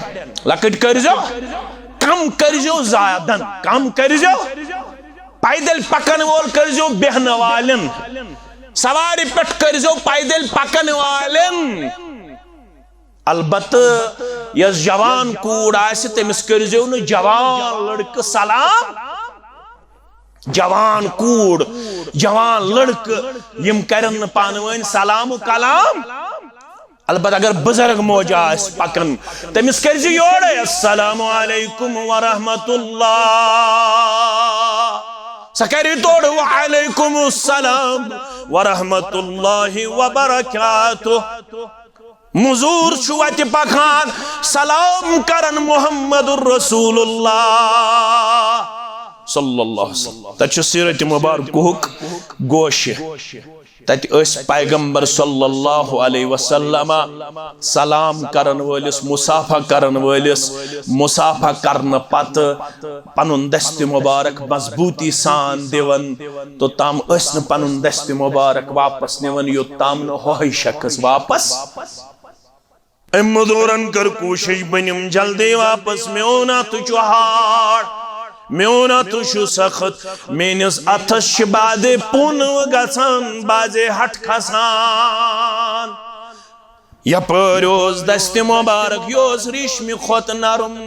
لۄکٕٹۍ کٔرۍزیو، کم کٔرۍزیو زیادن، کم کٔرۍزیو۔ پیدل پکن وول کٔرۍزیو بیہنہٕ والٮ۪ن، سوارِ پٮ۪ٹھ کٔرۍزیو پیدل پکن والٮ۪ن۔ البتہٕ یۄس جوان کوٗر آسہِ، تٔمِس کٔرۍزیو نہٕ جوان لڑکہٕ سلام۔ جوان کوٗر، جوان لڑکہٕ، یِم کرن نہٕ پانہٕ ؤنۍ سلام و کلام۔ البتہٕ اگر بزرگ موجہ آسہِ پکان، تٔمِس کٔرۍ زِ یورے، السلام علیکم ورحمۃ اللہ۔ سۄ کرِ تورٕ، وعلیکم السلام ورحمۃ اللہ وبرکاتہ۔ مزور چھُ وتہِ پکان، سلام کران محمد رسول اللہ صلی اللہ علیہ وسلم۔ تتہِ چھُ سیرت مبارکہُک گوشہِ۔ تتہِ ٲسۍ پیغمبر صلی اللہ علیہ وسلم سلام کرن وٲلِس، مصافحہ کرن وٲلِس، مصافحہ کرنہٕ پتہٕ پنُن دستِ مبارک مضبوٗطی سان دِوان، توٚتام ٲسۍ نہٕ پنُن دستِ مبارک واپس نِوان، یوٚتام نہٕ ہۄہے شخص واپس۔ أمۍ مزورن کٔر کوٗشش، بہٕ نِمہٕ جلدی واپس، میون اتھٕ چھُ ہاڑ، میون اتھٕ چھُ سخت، میٲنِس اتھس چھِ بعضے پونہٕ گژھان، بعضے ہٹھ کھسان۔ یپٲرۍ اوس دستِ مبارک، یہِ اوس ریشمہِ کھۄتہٕ نرم۔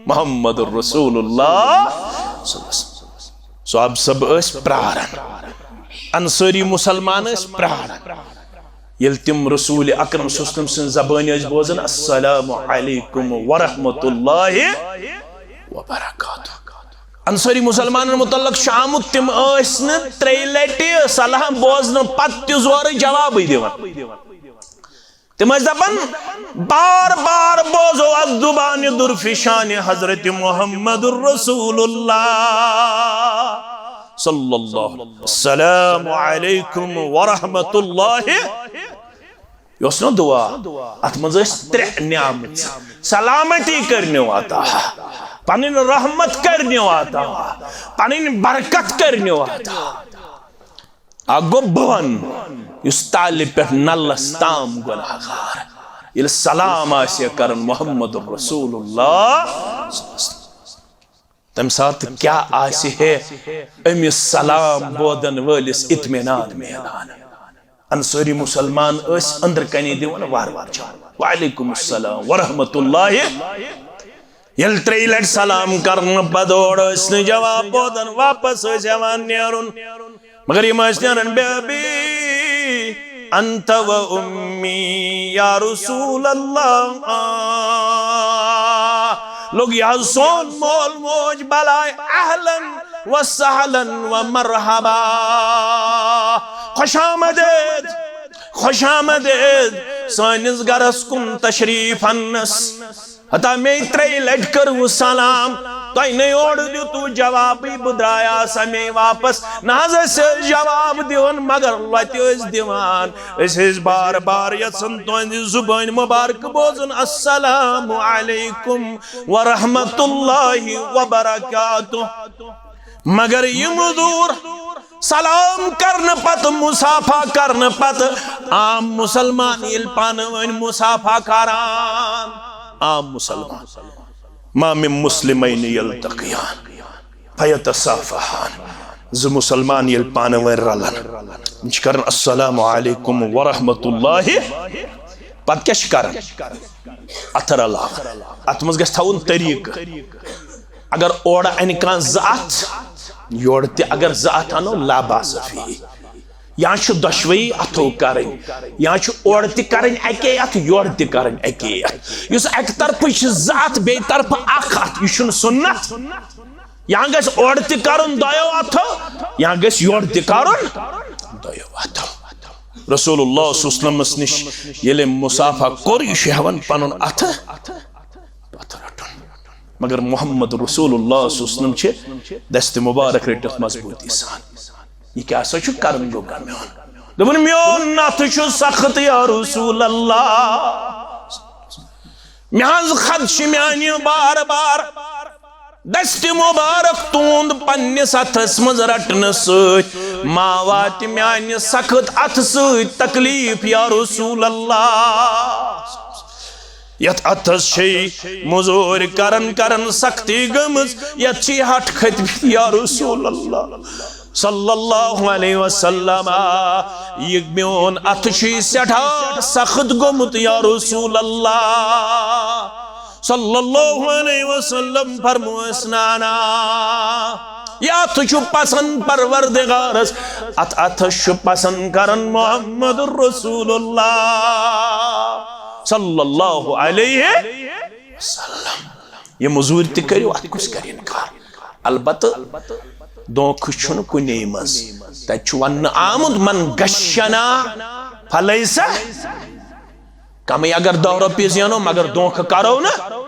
محمد رسول اللہ صلی اللہ علیہ وسلم۔ صحابہ صٲب ٲسۍ پراران، انصٲری مسلمان ٲسۍ پراران۔ ییٚلہِ تِم رسول اکرم صلی اللہ علیہ وسلم سٕنٛز زبٲنۍ ٲسۍ بوزان، السلام علیکم ورحمۃ اللہ وبرکاتہ۔ انصٲری مسلمانن متعلق چھُ آمُت، تِم ٲسۍ نہٕ ترٛیٚیہِ لٹہِ سلام بوزنہٕ پتہٕ تہِ زورٕ جوابٕے دِوان۔ تِم ٲسۍ دپان، بار بار بوزو از زبانِ درفشانِ حضرت محمد رسول اللہ صلی اللہ۔ السلام علیکم ورحمۃ اللہ۔ یہِ اوس نہ دعا، اتھ منٛز ٲسۍ ترٛےٚ نعمت۔ سلامتی کٔرنیو عطا، پنٕنۍ رحمت کٔرنیو عطا، پنٕنۍ برکت کٔرنیو عطا۔ اکھ گوٚو بہٕ ونہٕ، یُس تالہِ پٮ۪ٹھ نلس تام گۄناہ گار، ییٚلہِ سلام آسہِ کران محمد رسول اللہ، تمہِ ساتہٕ کیٛاہ آسہِ ہے أمِس سلام بوزن وٲلِس اطمینان میلان؟ انصٲری مسلمان ٲسۍ أنٛدرٕ کنی دِوان وارٕ وارٕ جواب، "وعلیکم السلام ورحمۃ اللہ۔" ییٚلہِ ترٛیٚیہِ لٹہِ سلام کرنہٕ پتہٕ اورٕ ٲسۍ نہٕ جواب بوزان، واپس ٲسۍ ہٮ۪وان نیرُن۔ مگر یِم ٲسۍ نیران، "بے ابی انت و امی یا رسول اللہ۔" آ، لوٚگ یہِ حظ سون مول موج بلایہِ، اہلاً و سہلاً و مرحبا۔ خوش آمدید، خوش آمدید سٲنِس گرس کُن تشریف اننس۔ ہتا مے ترٛیٚیہِ لٹہِ کٔروٕ سلام، تۄہہِ نے اورٕ دیُتوٕ جوابٕے، بہٕ درٛایاسا مے واپس۔ نہ حظ، أسۍ ٲسۍ جواب دِوان، مگر لۄتہِ ٲسۍ دِوان۔ أسۍ ٲسۍ بار بار یژھان تُہنٛزِ زُبٲنۍ مُبارکہٕ بوزُن، "السلام علیکم ورحمۃ اللہ وبرکاتہ۔" مگر یِم حضور سلام کرنہٕ پتہٕ، مصافحہ کرنہٕ پتہٕ، عام مسلمان ییٚلہِ پانہٕ ؤنۍ مصافحہ کران، عام مسلمان، "ما من مسلمین یلتقیان فیتصافحان"، زٕ مسلمان ییٚلہِ پانہٕ ؤنۍ رلان، یِم چھِ کران "السلام علیکم ورحمۃ اللہ"، پتہٕ کیٛاہ چھِ کران؟ اتھٕ رلاوان۔ اتھ منٛز گژھِ تھاوُن طریٖقہٕ۔ اگر اورٕ انہِ کانٛہہ زٕ اتھٕ، یورٕ تہِ اگر زٕ اتھٕ انو، لا باس فیہ۔ یا چھُ دۄشوٕے اتھو کرٕنۍ، یا چھُ اورٕ تہِ کرٕنۍ اکے اتھٕ، یورٕ تہِ کرٕنۍ اکے اتھٕ۔ یُس اکہِ طرفہٕ چھِ زٕ اتھٕ، بیٚیہِ طرفہٕ اکھ اتھٕ، یہِ چھُنہٕ سُنت۔ یا گژھِ اورٕ تہِ کرُن دۄیو اتھو، یا گژھِ یورٕ تہِ کرُن دۄیو اتھو۔ رسول اللہ صلی اللہ علیہ وسلمس نِش ییٚلہِ أمۍ مصافحہ کوٚر، یہِ چھُ ہٮ۪وان پنُن اتھٕ، اتھٕ رٹُن۔ مگر محمد رسول اللہ صلی اللہ علیہ وسلم چھِ دستِ مبارک رٔٹِتھ مضبوٗطی سان۔ یہِ کیٛاہ سا چھُ کران گوٚبرا میون؟ دوٚپُن، "میون اتھٕ چھُ سخت یا رسول اللہ، مےٚ حظ خدشہِ میانہِ بار بار دستِ مبارک تُہُنٛد پننِس اتھس منٛز رٹنہٕ سۭتۍ ما واتہِ میانہِ سخت اتھٕ سۭتۍ تکلیف یا رسول اللہ۔ یتھ اتھس چھے مزوٗرۍ کران کران سختی گٔمٕژ، یتھ چھے ہٹھ کھٔتمٕتۍ یا رسول اللہ صلی اللہ علیہ وسلم۔ یہِ میون اتھٕ چھُے سٮ۪ٹھاہ سخت گوٚمُت یا رسول اللہ صلی اللہ علیہ وسلم۔ فرموس، نانا، یہِ اتھٕ چھُ پسند پروردگارس، اتھ اتھس چھُ پسند کران محمد رسول اللہ صلی اللہ علیہ وسلم۔ یہِ مزوٗرۍ تہِ کٔرِو، اتھ کُس کرِ انکار؟ البتہ دھوکہٕ چھُنہٕ کُنے منٛز۔ تتہِ چھُ وننہٕ آمُت، "من غشنا فلیس"، کمٕے اگر دہ رۄپیہِ زینو، مگر دھوکہٕ کرو نہٕ۔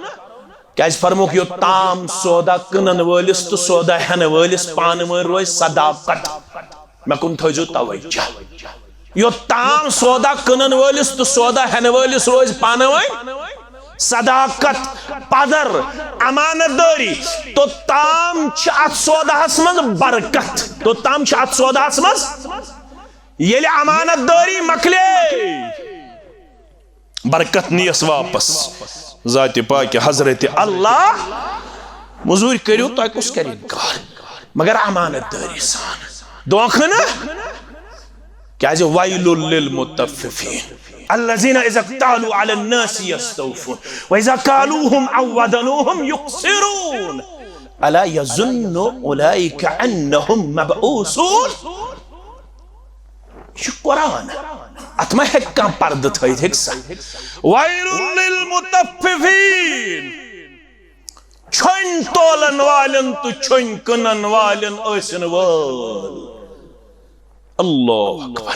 کیازِ فرموکھ، یوٚت تام سودا کٕنن وٲلِس تہٕ سودا ہٮ۪نہٕ وٲلِس پانہٕ ؤنۍ روزِ صداقت۔ مےٚ کُن تھٲیزیو توجہ۔ یوٚت تام سودا کٕنن وٲلِس تہٕ سودا ہٮ۪نہٕ وٲلِس روزِ پانہٕ ؤنۍ صداقت، پدر، امانت دٲری، توٚتام چھِ اتھ سوداہس منٛز برکت، توٚتام چھِ اتھ سوداہس منٛز۔ ییٚلہِ امانت دٲری مۄکلے، برکت نیس واپس ذاتِ پاکِ حضرت اللہ۔ مزوٗرۍ کٔرِو، تۄہہِ کُس کرِ انکار؟ مگر امانت دٲری سان، دھوکہٕ نہٕ۔ کیازِ؟ ویل للمطففین الذین اذا اکتالوا علی الناس یستوفون واذا کالوهم او وزنوهم یخسرون الا یظن اولئک انهم مبعوثون۔ یہِ چھُ قرآن، اتھ ما ہیٚکہِ کانٛہہ پردٕ تھٲیِتھ، ہیٚکہِ سا؟ ویل للمطففین، چھۄنۍ تولن والٮ۪ن تہٕ چھۄنۍ کٕنن والٮ۪ن ٲسِن وٲل۔ اللہ اکبر۔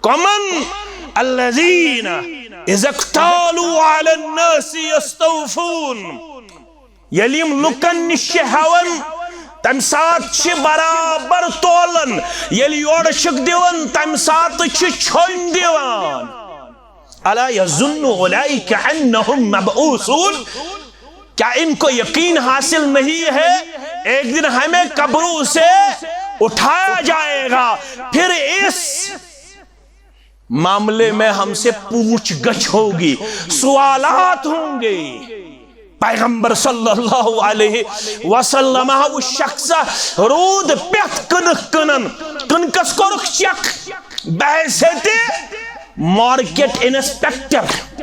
کمن؟ الذین اذا اکتالوا علی الناس یستوفون۔ ییٚلہِ یِم لُکن نِش چھِ ہٮ۪وان تمہِ ساتہٕ چھِ برابر تولن، ییٚلہِ یورٕ چھِکھ دِوان، تمہِ ساتہٕ چھِ چھوٚنۍ دِوان۔ الا یظن اولئک انہم مبعوثون، کیا ان کو یقین حاصل نہیں ہے، ایک دن ہمیں قبروں سے اٹھایا جائے گا، پھر اس معاملے میں ہم سے پوچھ گچھ ہوگی، سوالات ہوں گے۔ پیغمبر صلی اللہ علیہ وسلم اس شخص روٗد پٮ۪تھ کٕنٕک کٕنان، کٕنکس کوٚرُکھ چیک، بحیثیت مارکیٹ انسپیکٹر،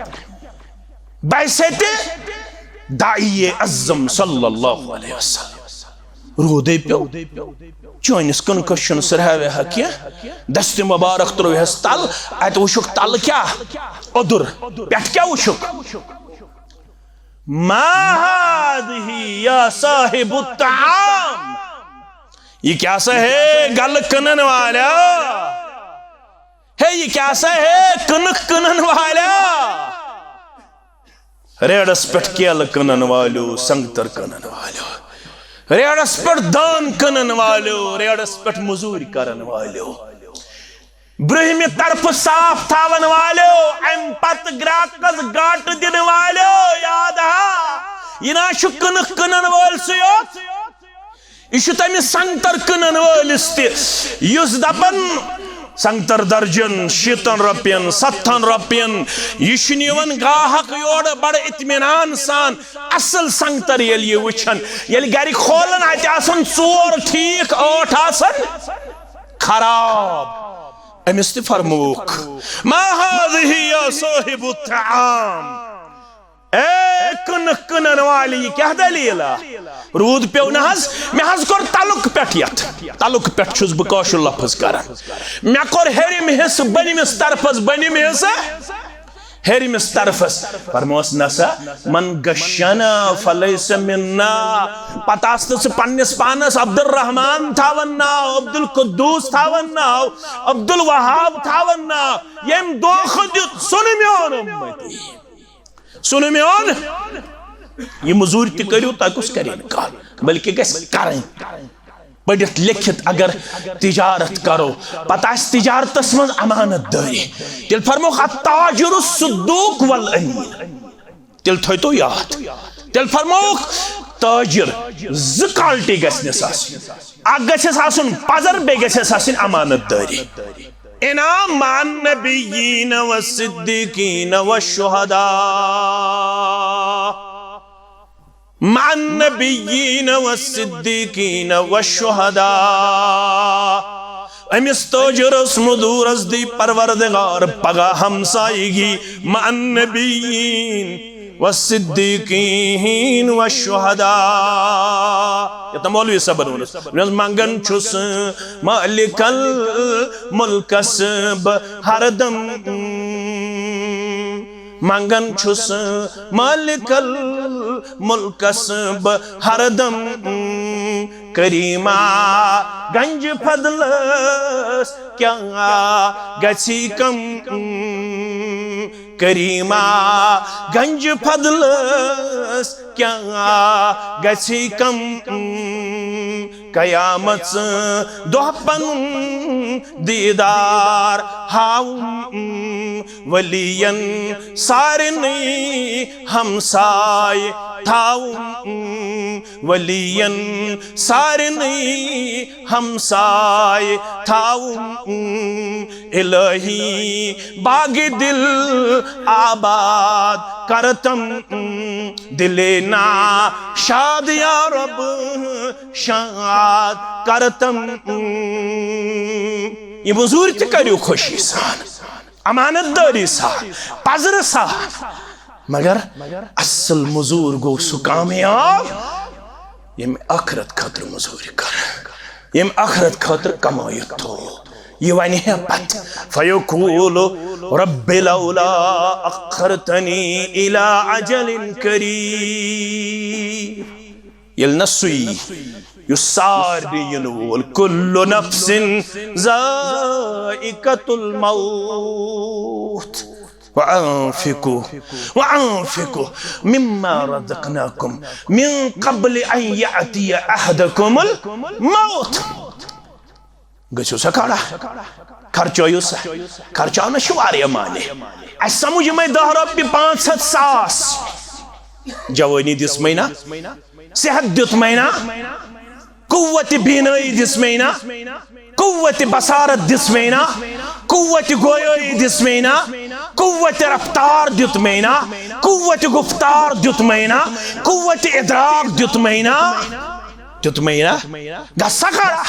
بحیثیت داعی اعظم صلی اللہ علیہ وسلم۔ روٗدے پیوٚو، چٲنِس کٕنکس چھُنہٕ سرہاوے ہا کینٛہہ۔ دستِ مبارک ترٛووہس تل، اتہِ وٕچھُکھ تلہٕ کیٛاہ؟ اوٚدُر۔ پٮ۪ٹھٕ کیٛاہ وٕچھُکھ؟ ما هذه یا صاحب الطعام، یہ کیا سا ہے گلہٕ کٕنن والا؟ ہے، یہ کیا سا ہے کٕنٕک کٕنن والا؟ ریڈس پٮ۪ٹھ کیلہٕ کٕنن والیو، سنگتر کٕنن والیو، ریڈس پٮ۪ٹھ دان کٕنن والیو، ریڈس پٮ۪ٹھ مزوٗرۍ کرن والیو، برٛونٛہمہِ طرفہٕ صاف تھاون والیو، امہِ پتہٕ گراکس گاٹہٕ دِنہٕ والیو، یاد ہا، یہِ نہ چھُ کٕنٕک کٕنن وٲلۍ سٕے یوت۔ یہِ چھُ تٔمِس سنگتر کٕنن وٲلِس تہِ، یُس دپان، سنگتر درجن، شیٖتن رۄپین، ستتھن رۄپین، یہِ چھُ نِوان گاہک یورٕ بڑٕ اطمینان سان، اصل سنگتر ییٚلہِ یہِ وٕچھان، ییٚلہِ گرِ کھولان، اتہِ آسان ژور ٹھیٖک، ٲٹھ آسان خراب۔ أمِس تہِ فرمووُکھ، ما هذه یا صاحب الطعام۔ اے کٕنٕک کٕنن والی، یہِ کیٛاہ دٔلیٖلہ؟ روٗد پیوٚو نہ حظ؟ مےٚ حظ کوٚر تلُک پٮ۪ٹھ یتھ۔ تلُک پٮ۪ٹھ چھُس بہٕ کٲشُر لفظ کران۔ مےٚ کوٚر ہیٚرِم حصہٕ بٔنمِس طرفس، بٔنِم حصہٕ ہیٚرمِس طرفس۔ فرموس، نسا، من غشنا فلیس منا۔ پتہٕ آس نہٕ ژٕ پننِس پانس عبدالرحمان تھاوان ناو، عبدالقدوس تھاوان ناو، عبدالوہاب تھاوان ناو۔ ییٚمۍ دھوکہٕ دیُت، سُہ نہٕ میون اُمتی۔ سُنو میون، یہِ مٔزوٗرۍ تہِ کٔرِو، تۄہہِ کُس کَرِ اِنکار؟ بلکہِ گژھِ کَرٕنۍ۔ پٔرِتھ لیکھِتھ اگر تجارت کرو، پتہٕ آسہِ تجارتس منٛز امانت دٲری، تیٚلہِ فرموکھ التاجر الصدوق والامین۔ تیٚلہِ تھٲیتو یاد، تیٚلہِ فرموکھ تاجر زٕ quality گژھنس آسٕنۍ، اکھ گژھٮ۪س آسُن پزر، بیٚیہِ گژھٮ۪س آسٕنۍ امانت دٲری۔ انعام مع النبیین والصدیقین والشہداء۔ مع النبیین والصدیقین والشہداء۔ أمِس تٲجرس مٔزوٗرس دی پروردگار پگاہ ہمسایگی مع النبیین والصدیقین والشہداء۔ یتھ مولوی صٲبن ووٚنُس، دوٚپنس، منگان چھُس مالک الملکس بہٕ ہردم، منگان چھُس مالک الملکس بہٕ ہردم، کریما گنج فضلس کیٛاہ گژھی کم؟ کریما گنج فضلس کیٛاہ گژھی کم؟ قیامت دۄہ پنُن دیٖدار ہاوُن، ؤلین سارنٕے ہمساے تھاوُن، ؤلین سارنٕے ہمساے تھاوُن۔ الہی باغِ دل آباد کرتم، دلِ نا شاد یا رب شاد کرتم۔ یہِ مٔزوٗرۍ تہِ کٔرِو خوشی سان، امانت دٲری سان، پزرٕ سان، مگر اصل مٔزوٗر گوٚو سُہ کامیاب، ییٚمۍ ٲخرت خٲطرٕ مٔزوٗرۍ کٔر، ییٚمۍ ٲخرت خٲطرٕ کمٲیِتھ تھوو۔ یہِ ونہِ ہے پتہٕ، فیقول رب لولا اخرتنی الی اجل قریب۔ ییٚلہِ نہ سُے، یُس سارنٕے یِنہٕ وول، کل نفس ذائقۃ الموت۔ وأنفقوا وأنفقوا مما رزقناكم من قبل أن يأتي أحدكم الموت۔ گٔژھِو سا کھڑا، خرچٲیِو سا۔ خرچاونس چھِ واریاہ معنی۔ اسہِ سمجھ یِمے دہ رۄپیہِ، پانٛژھ ہتھ، ساس۔ جوٲنی دِژمٕے نا، صحت دیُتمَے نا، قوت بینٲیی دِژمَے نا، قوت بصارت دِژمَے نا، قوت گویٲیی دِژمَے نا، قوت رفتار دیُتمَے نا، قوت گفتار دیُتمَے نا، قوت ادراک دیُتمَے نا، دیُتمَے نا۔ گژھ سا کھڑا۔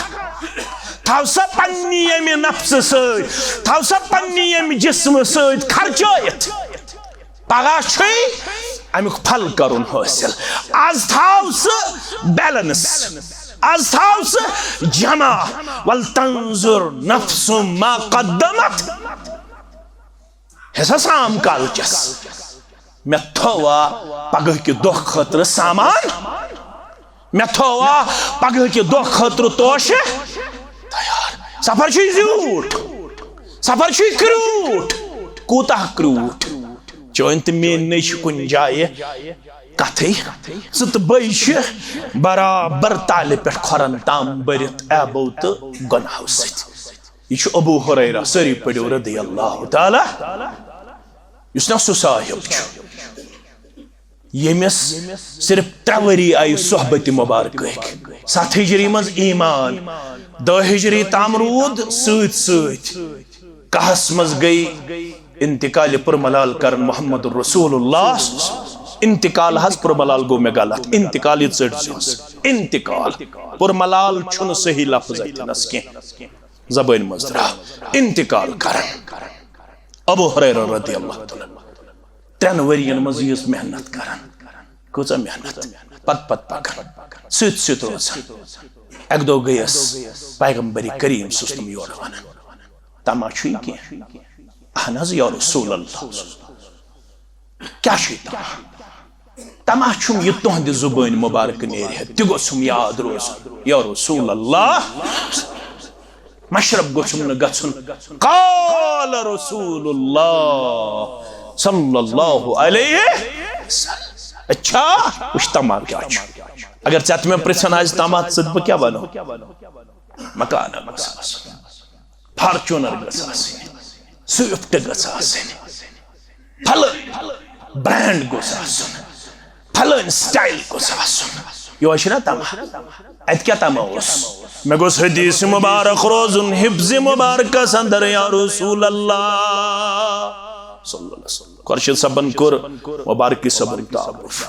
تھاو سا پننہِ ییٚمہِ نفسہٕ سۭتۍ، تھاو سا پننہِ ییٚمہِ جسمہٕ سۭتۍ خرچٲیِتھ۔ پگاہ چھُے امیُک پھل کرُن حٲصِل۔ از تھاو سُہ بیلنس، از تھاو سُہ جمع۔ ولتنظر نفس ما قدمت۔ حصہ سام کالچس، مےٚ تھووا پگہہ کہِ دۄہ خٲطرٕ سامان؟ مےٚ تھووا پگہہ کہِ دۄہ خٲطرٕ توشہِ تیار؟ سفر چھُے زیوٗٹھ، سفر چھُے کرٛوٗٹھ۔ کوٗتاہ کرٛوٗٹھ؟ چٲنۍ تہٕ میٲنۍ نٔے چھِ کُنہِ جایہِ کتھٕے۔ ژٕ تہٕ بٔے چھِ برابر تالہِ پٮ۪ٹھ کھۄرن تام بٔرِتھ عیبو تہٕ گۄناہو سۭتۍ۔ یہِ چھُ ابو ہریرہ، سٲری پٔرِو رضی اللہ تعالیٰ، یُس نا سُہ صاحب چھُ۔ ییٚمِس صرف ترٛےٚ ؤری آیہِ صحبتِ مبارکٕکۍ۔ ستھ ہجری منٛز ایمان، دہ ہجری تام روٗد سۭتۍ سۭتۍ۔ کہس منٛز گٔے انتقال پُرملال کرن محمد رسول اللہ۔ انتقال حظ پُرملال گوٚو مےٚ غلط، انتقال یہِ ژٔٹۍ زیوس۔ انتقال، پُرملال چھُنہٕ صحیح لفظ اتہِ نس کینٛہہ، زبٲنۍ منٛز درٛاو انتقال کرن۔ ابو ہریرہ رضی اللہ تعالیٰ ترٛٮ۪ن ؤرین منٛز ییٖژ محنت کران۔ کۭژاہ محنت، پتہٕ پتہٕ پکان، سۭتۍ سۭتۍ روزان۔ اکہِ دۄہ گٔیس پیغمبر کریم صلی اللہ علیہ وسلم یورٕ ونان، تما چھُے کینٛہہ؟ اہن حظ یا رسول اللہ۔ کیٛاہ چھُے تما؟ تما چھُم یہِ تُہنٛدِ زُبٲنۍ مُبارکہٕ نیرِ ہے، تہِ گوٚژھُم یاد روزُن۔ یا رسول اللہ، مشرب گوٚژھُم نہٕ گژھُن۔ قال رسول اللہ صلی اللہ علیہ وسلم۔ اچھا، وٕچھ تما کیٛاہ چھُ۔ اگر ژےٚ تہٕ مےٚ پرژھن آسہِ تما ژٕ تہٕ بہٕ کیٛاہ ونو؟ مکانہ گوٚژھ آسُن، فارچونر گٔژھ آسٕنۍ، سوئفٹ گٔژھ آسٕنۍ، فلٲنۍ برانڈ گوٚژھ آسُن، فلٲنۍ سٹایل گوٚژھ آسُن۔ یہوے چھُنہ تما؟ اتہِ کیٛاہ تما اوس؟ مےٚ گوٚژھ حدیث مبارک روزُن حفظ مبارکس اندر، یا رسول اللہ صلی اللہ علیہ وسلم۔ خورشید صٲبن کوٚر مبارکی صٲبُن تعارف۔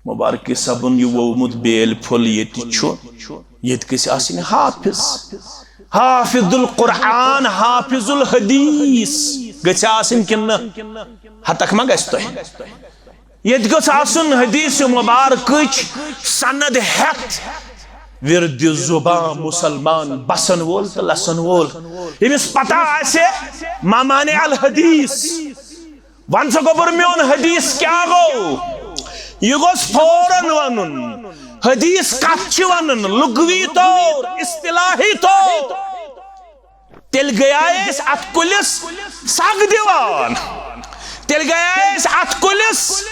مبارکی صٲبُن یہِ وومُت بیل پھوٚل ییٚتہِ چھُ، ییٚتہِ گژھِ آسٕنۍ حافظ، حافظ القرآن، حافظ الحدیث گژھِ آسٕنۍ کِنہٕ نہ؟ ہتکھ ما گژھِ تۄہہِ؟ ییٚتہِ گوٚژھ آسُن حدیث مبارکٕچ سند ہٮ۪تھ، ورد زبان مسلمان بسن وول تہٕ لسن وول، ییٚمِس پتہ آسہِ ممانع الحدیث۔ وَن سا گوٚبُر، میون حدیث کیٛاہ گوٚو؟ یہِ گوٚژھ فوراً وَنُن۔ حدیث کَتھ چھِ وَنان؟ لغوی طور، اصطلاحی طور۔ تیٚلہِ گٔیے أسۍ اَتھ کُلِس سَگ دِوان، تیٚلہِ گٔیے أسۍ اَتھ کُلِس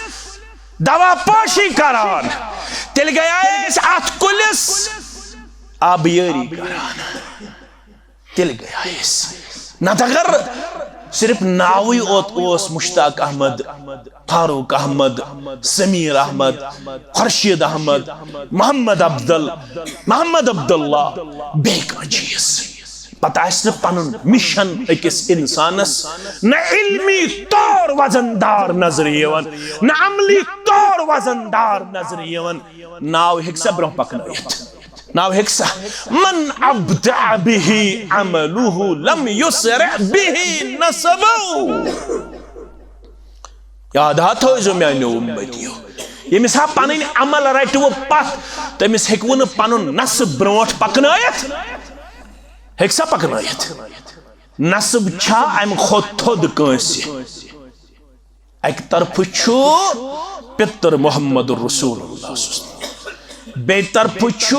دوا پٲشی کران، تیٚلہِ گٔیے أسۍ اَتھ کُلِس آبیٲری کران۔ تیٚلہِ گٔیے أسۍ۔ نتہٕ اگر صرف ناوٕے اوت اوس مشتاق احمد، فاروق احمد، سمیر احمد، خورشید احمد، محمد افضل، محمد عبداللہ، بیٚیہِ کانٛہہ چیٖز، پتہٕ آسہِ نہٕ پنُن مشن أکِس انسانس نہ علمی طور وزن دار نظرِ یِوان، نہ عملی طور وزن دار نظرِ یِوان۔ ناو ہیٚکہِ سا برٛونٛہہ پکنٲیِتھ؟ ناو ہیٚکہِ سا؟ من ابطأ به عمله لم يسرع به نسبه۔ یاد ہا تھٲیزیو میانیو اُمتیو، ییٚمِس ہا پنٕنۍ عمل رٹہِ وۄنۍ پتھ، تٔمِس ہیٚکہِ وۄنۍ نہٕ پنُن نسب برونٛٹھ پکنٲیِتھ۔ ہیٚکہِ سا پکنٲیِتھ؟ نسب چھا امہِ کھۄتہٕ تھوٚد کٲنٛسہِ؟ اکہِ طرفہٕ چھُ پِتر محمد رسول اللہ صلی اللہ علیہ وسلم، بیٚیہِ طرفہٕ چھُ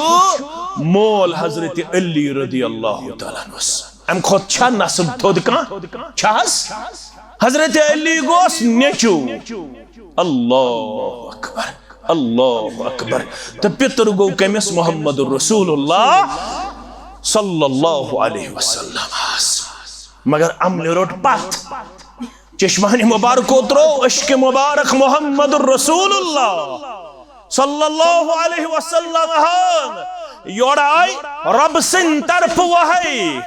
مول حضرت علی رضی اللہ تعالیٰ عنہس۔ امہِ کھۄتہٕ چھا نسب تھوٚد کانٛہہ؟ چھا حظ؟ حضرت علی گوس نیٚچو۔ اللہ اکبر، اللہ اکبر۔ تہٕ پِتُر گوٚو کٔمِس؟ محمد رسول اللہ صلی اللہ علیہ وسلم۔ مگر عملہِ روٚٹ پتھ۔ چشمانِ مبارکو ترٛوو عشقِ مبارک محمد رسول اللہ صلی اللہ علیہ وسلم ہن۔ یورٕ آے رب سٕنٛدِ طرفہٕ وحی،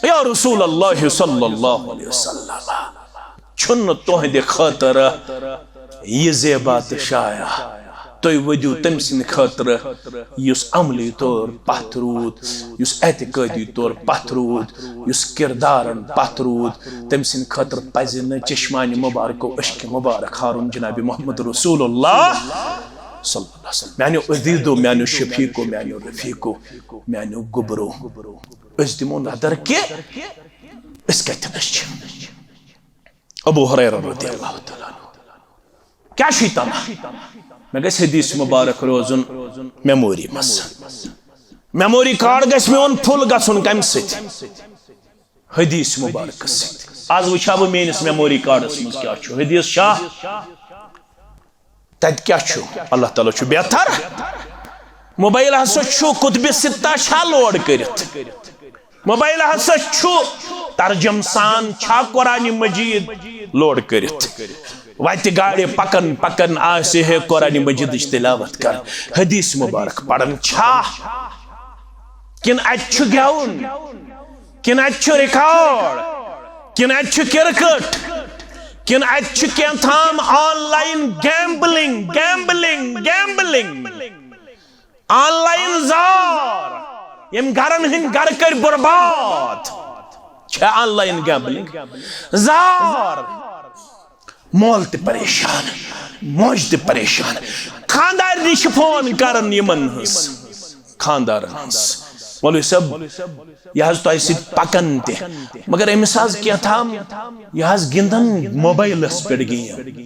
یا رسول اللہ صلی اللہ علیہ وسلم، چھُنہٕ تُہنٛدِ خٲطرٕ یہِ زیبا تہٕ شایع۔ تُہۍ ؤدِو تٔمۍ سٕنٛدِ خٲطرٕ یُس عملی طور پتھ روٗد، یُس اعتقٲدی طور پتھ روٗد، یُس کردارن پتھ روٗد۔ تٔمۍ سٕنٛدِ خٲطرٕ پزِ نہٕ چشمانِ مبارکو عشقِ مبارک ہارُن جناب محمد رسول اللہ صلی اللہ علیہ وسلم۔ میانیو عزیزو، میانیو شفیقو، میانیو رفیقو، میانیو گوٚبرو، أسۍ دِمو نظر کہِ أسۍ کتٮ۪نس چھِ۔ ابو ہریرہ رضی اللہ تعالیٰ عنہ، کیٛاہ چھُے تمنا؟ مےٚ گژھِ حدیث مبارک روزُن میموری منٛز۔ میموری کارڈ گژھِ میون فُل گژھُن۔ کمہِ سۭتۍ؟ حدیث مبارکس سۭتۍ۔ آز وٕچھا بہٕ میٲنِس میموری کارڈس منٛز کیٛاہ چھُ۔ حدیث چھا؟ تتہِ کیٛاہ چھُ؟ اللہ تعالیٰ چھُ بہتر۔ موبایل ہسا چھُ کتب ستہ چھا لوڈ کٔرِتھ؟ موبایل ہسا چھُ ترجم سان چھا قرآن مجید لوڈ کٔرِتھ؟ وتہِ گاڑِ پکان پکان آسہِ ہے قرآن مجیدٕچ تلاوت کران، حدیث مبارک پران چھا؟ کِنہٕ اتہِ چھُ گٮ۪وُن؟ کِنہٕ اتہِ چھُ ریکارڈ؟ کِنہٕ اتہِ چھُ کرکٹ؟ کِنہٕ اتہِ چھُ کینٛہہ تام آن لاین گیمبلنگ، گیمبلنگ، گیمبلنگ؟ آن لاین زار، یِم گرن ہٕنٛدۍ گرٕ کٔرۍ برباد، چھےٚ آن لاین گیمبلنگ؟ زار، مول تہِ پریشان، موج تہِ پریشان، خاندارنہِ چھِ فون کران یِمن ہٕنٛز، خاندارن ہٕنٛز، مولوی صٲب، یہِ حظ تۄہہِ سۭتۍ پکان تہِ، مگر أمِس حظ کینٛہہ تام، یہِ حظ گِنٛدان موبایلس پٮ۪ٹھ گیم۔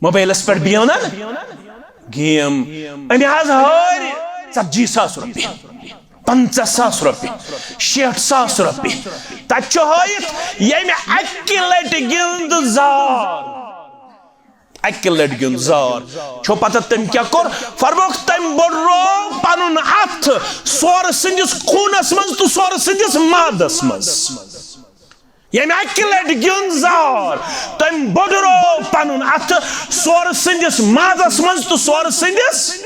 موبایلس پٮ۪ٹھ بیہوان گیم، أمۍ حظ ہٲرۍ ژتجی ساس رۄپیہِ، پنٛژاہ ساس رۄپیہِ، شیٹھ ساس رۄپیہِ۔ تتہِ چھُ ہٲیِتھ، ییٚمہِ اکہِ لٹہِ گِنٛد زار، اکہِ لٹہِ گِنٛد زار، چھو پتہ تٔمۍ کیٛاہ کوٚر؟ فرمووُکھ، تٔمۍ بوٚڑروو پنُن اتھٕ سورٕ سٕنٛدِس خوٗنس منٛز تہٕ سورٕ سٕنٛدِس معدس منٛز۔ ییٚمہِ اکہِ لٹہِ گیُنٛد زار، تٔمۍ بوٚڑروو پنُن اتھٕ سورٕ سٕنٛدِس معدس منٛز تہٕ سورٕ سٕنٛدِس۔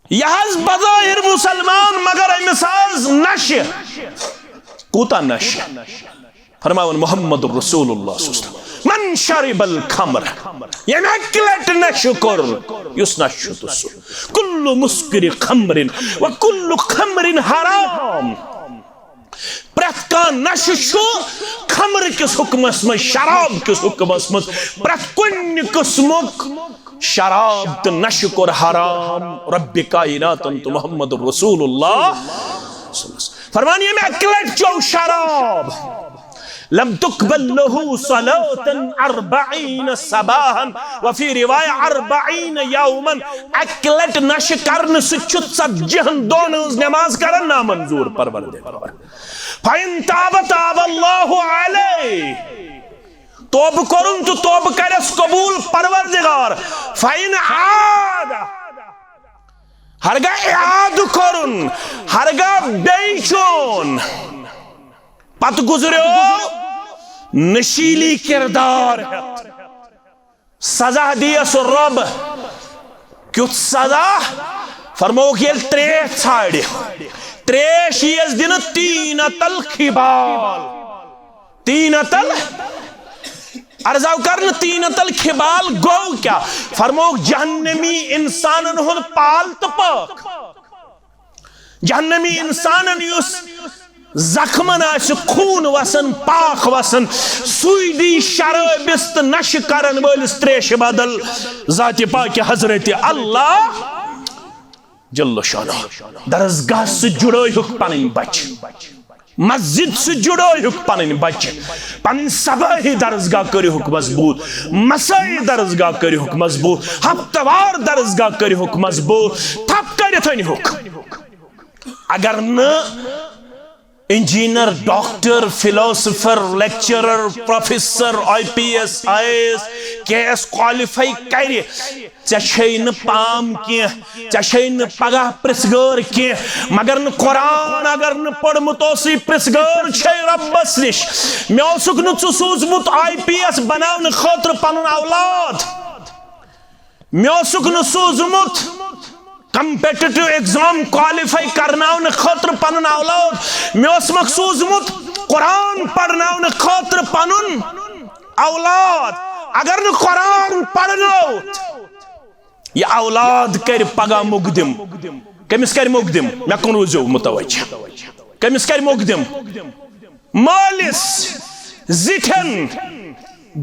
یہِ حظ بظٲہر مسلمان، مگر أمِس حظ نشہِ۔ کوٗتاہ نشہِ؟ فرماوان محمد رسول اللہ صلی اللہ علیہ وسلم، من شرب الخمر، ییٚمہِ اکہِ لٹہِ نشہِ کوٚر، یُس نشہِ چھُ تہٕ سُہ، کل مسکر خمر و کل خمر حرام۔ پرٛٮ۪تھ کانٛہہ نشہٕ چھُ خمر کِس حُکمس منٛز، شراب کِس حُکمس منٛز، پرٛٮ۪تھ کُنہِ قٕسمُک شراب تہٕ نشہٕ کوٚر حرام رب کائناتن تہٕ محمد رسول اللہ۔ فرمان، ییٚمہِ اکہِ لٹہِ چیوٚو شراب، لم تقبل له صلاة أربعين صباحا وفي رواية أربعين يوما، اکہِ لٹہِ نشہٕ کرنہٕ سۭتۍ چھُ ژتجی ہن دۄہن ہٕنٛز نماز کران نامنظور پروردگار۔ فإن تاب تاب الله عليه۔ توبہٕ کوٚرُن تہٕ توبہٕ کرٮ۪س قبول پروردگار۔ فإن عاد، ہرگاہ اعادٕ کوٚرُن، ہرگاہ بیٚیہِ چون، پتہٕ گُزریو نشیلی کردار ہٮ۪تھ۔ سزا دِیَس رۄب۔ کیُتھ سزا؟ فرمووُکھ، ییٚلہِ ترٛیش ژھانڈِ، ترٛیش یِیَس دِنہٕ طینة الخبال۔ طینة ال-، عرضاو کرنہٕ طینة الخبال گوٚو کیٛاہ؟ فرمووُکھ، جہنمی انسانن ہُنٛد پال تہٕ پٲکھ۔ جہنمی انسانن یُس زخمن آسہِ خوٗن وسان، پاکھ وسان، سُے دی شرٲبِس تہٕ نشہٕ کرن وٲلِس ترٛیشہِ بدل ذاتِ پاکہِ حضرت اللہ جل شانہ۔ درسگاہ سۭتۍ جُڑٲیہُکھ پنٕنۍ بچہِ، مسجد سۭتۍ جُڑٲیہُکھ پنٕنۍ بچہِ، پنٕنۍ صباحی درسگاہ کٔرِہُکھ مضبوٗط، مسائی درسگاہ کٔرِہُکھ مضبوٗط، ہفتہٕ وار درسگاہ کٔرِہُکھ مضبوٗط، تھپھ کٔرِتھ أنِہُکھ۔ اگر نہٕ engineer, doctor, philosopher, lecturer, professor, I P S, I A S, K S qualify کرِ، ژےٚ چھے نہٕ پام کینٛہہ، ژےٚ چھے نہٕ پگاہ پرژھ گٲر کینٛہہ، مگر نہٕ قرآن اگر نہٕ پوٚرمُت اوسُے، پرژھ گٲر چھے رۄبس نِش۔ مےٚ اوسُکھ نہٕ ژٕ سوٗزمُت آئی پی ایس بناونہٕ خٲطرٕ پنُن اولاد۔ مےٚ اوسُکھ نہٕ سوٗزمُت کمپیٹیٹو ایگزام کوالیفائی کرناونہٕ خٲطرٕ پنُن اولاد۔ مےٚ اوسمکھ سوٗزمُت قرآن پرناونہٕ خٲطرٕ پنُن اولاد۔ اگر نہٕ قرآن پرنووُتھ، یہِ اولاد کرِ پگاہ مقدم۔ کٔمِس کرِ مقدم؟ مےٚ کُن روٗزِو متوجہ۔ کٔمِس کرِ مقدم؟ مٲلِس، زِٹھٮ۪ن،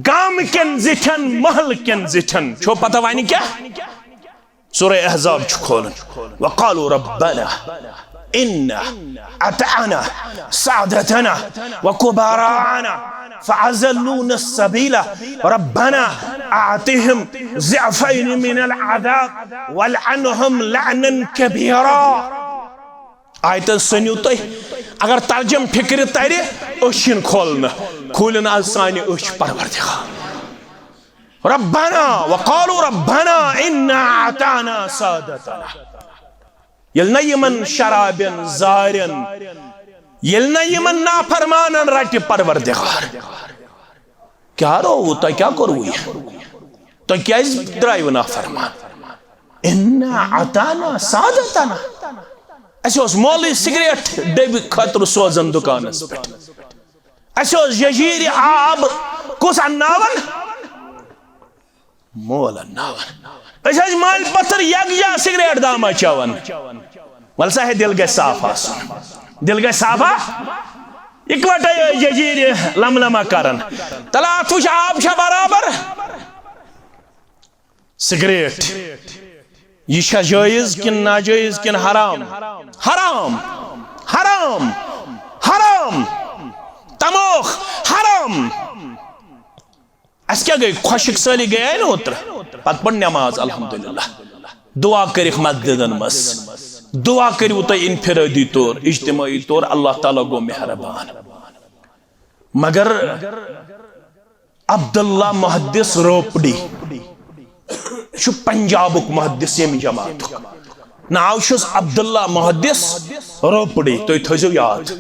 گامہٕ کٮ۪ن زِٹھٮ۪ن، محلہٕ کٮ۪ن زِٹھٮ۪ن۔ چھو پتہ وۄنۍ کیٛاہ؟ سورہ احزاب چھُ کھولُن۔ وقالوا ربنا إنا أطعنا سادتنا وكبراءنا فأضلونا السبيل ربنا آتهم ضعفين من العذاب والعنهم لعنا كبيرا۔ آیتن سٔنِو تُہۍ، اگر ترجم فکرِ ترِ، أچھ یِن کھولنہٕ، کھوٗلِن از سانہِ أچھ پروردگار۔ ربنا، وقالوا ربنا إنا أطعنا سادتنا۔ ییٚلہِ نہ یِمن شرابٮ۪ن، زارٮ۪ن، ییٚلہِ نہ یِمن نافرمانن رٹہِ پروردگار، کیٛاہ رووُ تۄہہِ؟ کیٛاہ کوٚروُ یہِ؟ تۄہہِ کیٛازِ درٛایوُ نافرمان؟ إنا أطعنا سادتنا۔ اَسہِ اوس مولوی سگریٹ ڈبہِ خٲطرٕ سوزان دُکانس پٮ۪ٹھ۔ اَسہِ اوس ججیٖرِ آب کُس انناوان؟ مول انناوان۔ أسۍ ٲسۍ مالۍ پتھر یکجا سگریٹ دامہ چٮ۪وان۔ وَلہٕ سا ہے، دِل گژھِ صاف آسُن۔ دِل گژھِ صاف آ-، اِکوَٹَے ٲسۍ ججیٖرِ لم لمہ کران۔ تَلہٕ اَتھ وٕچھ، آب چھا برابر؟ سگریٹ، یہِ چھا جٲیز کِنہٕ ناجٲیز کِنہٕ حرام؟ حرام، حرام، حرام۔ تموکھ، حرام۔ اَسہِ کیٛاہ گٔے؟ خۄشک سٲلی گٔیے نہٕ اوترٕ؟ پتہٕ پٔر نٮ۪ماز، الحمدللہ۔ دعا کٔرِکھ مسجدن منٛز۔ دعا کٔرِو تُہۍ انفرٲدی طور، اجتماعی طور، اللہ تعالیٰ گوٚو مہربان۔ مگر عبداللہ محدث روپڑی چھُ پنجابُک محدث، ییٚمہِ جماعتُک۔ ناو چھُس عبداللہ محدث روپڑی، تُہۍ تھٲیزیو یاد۔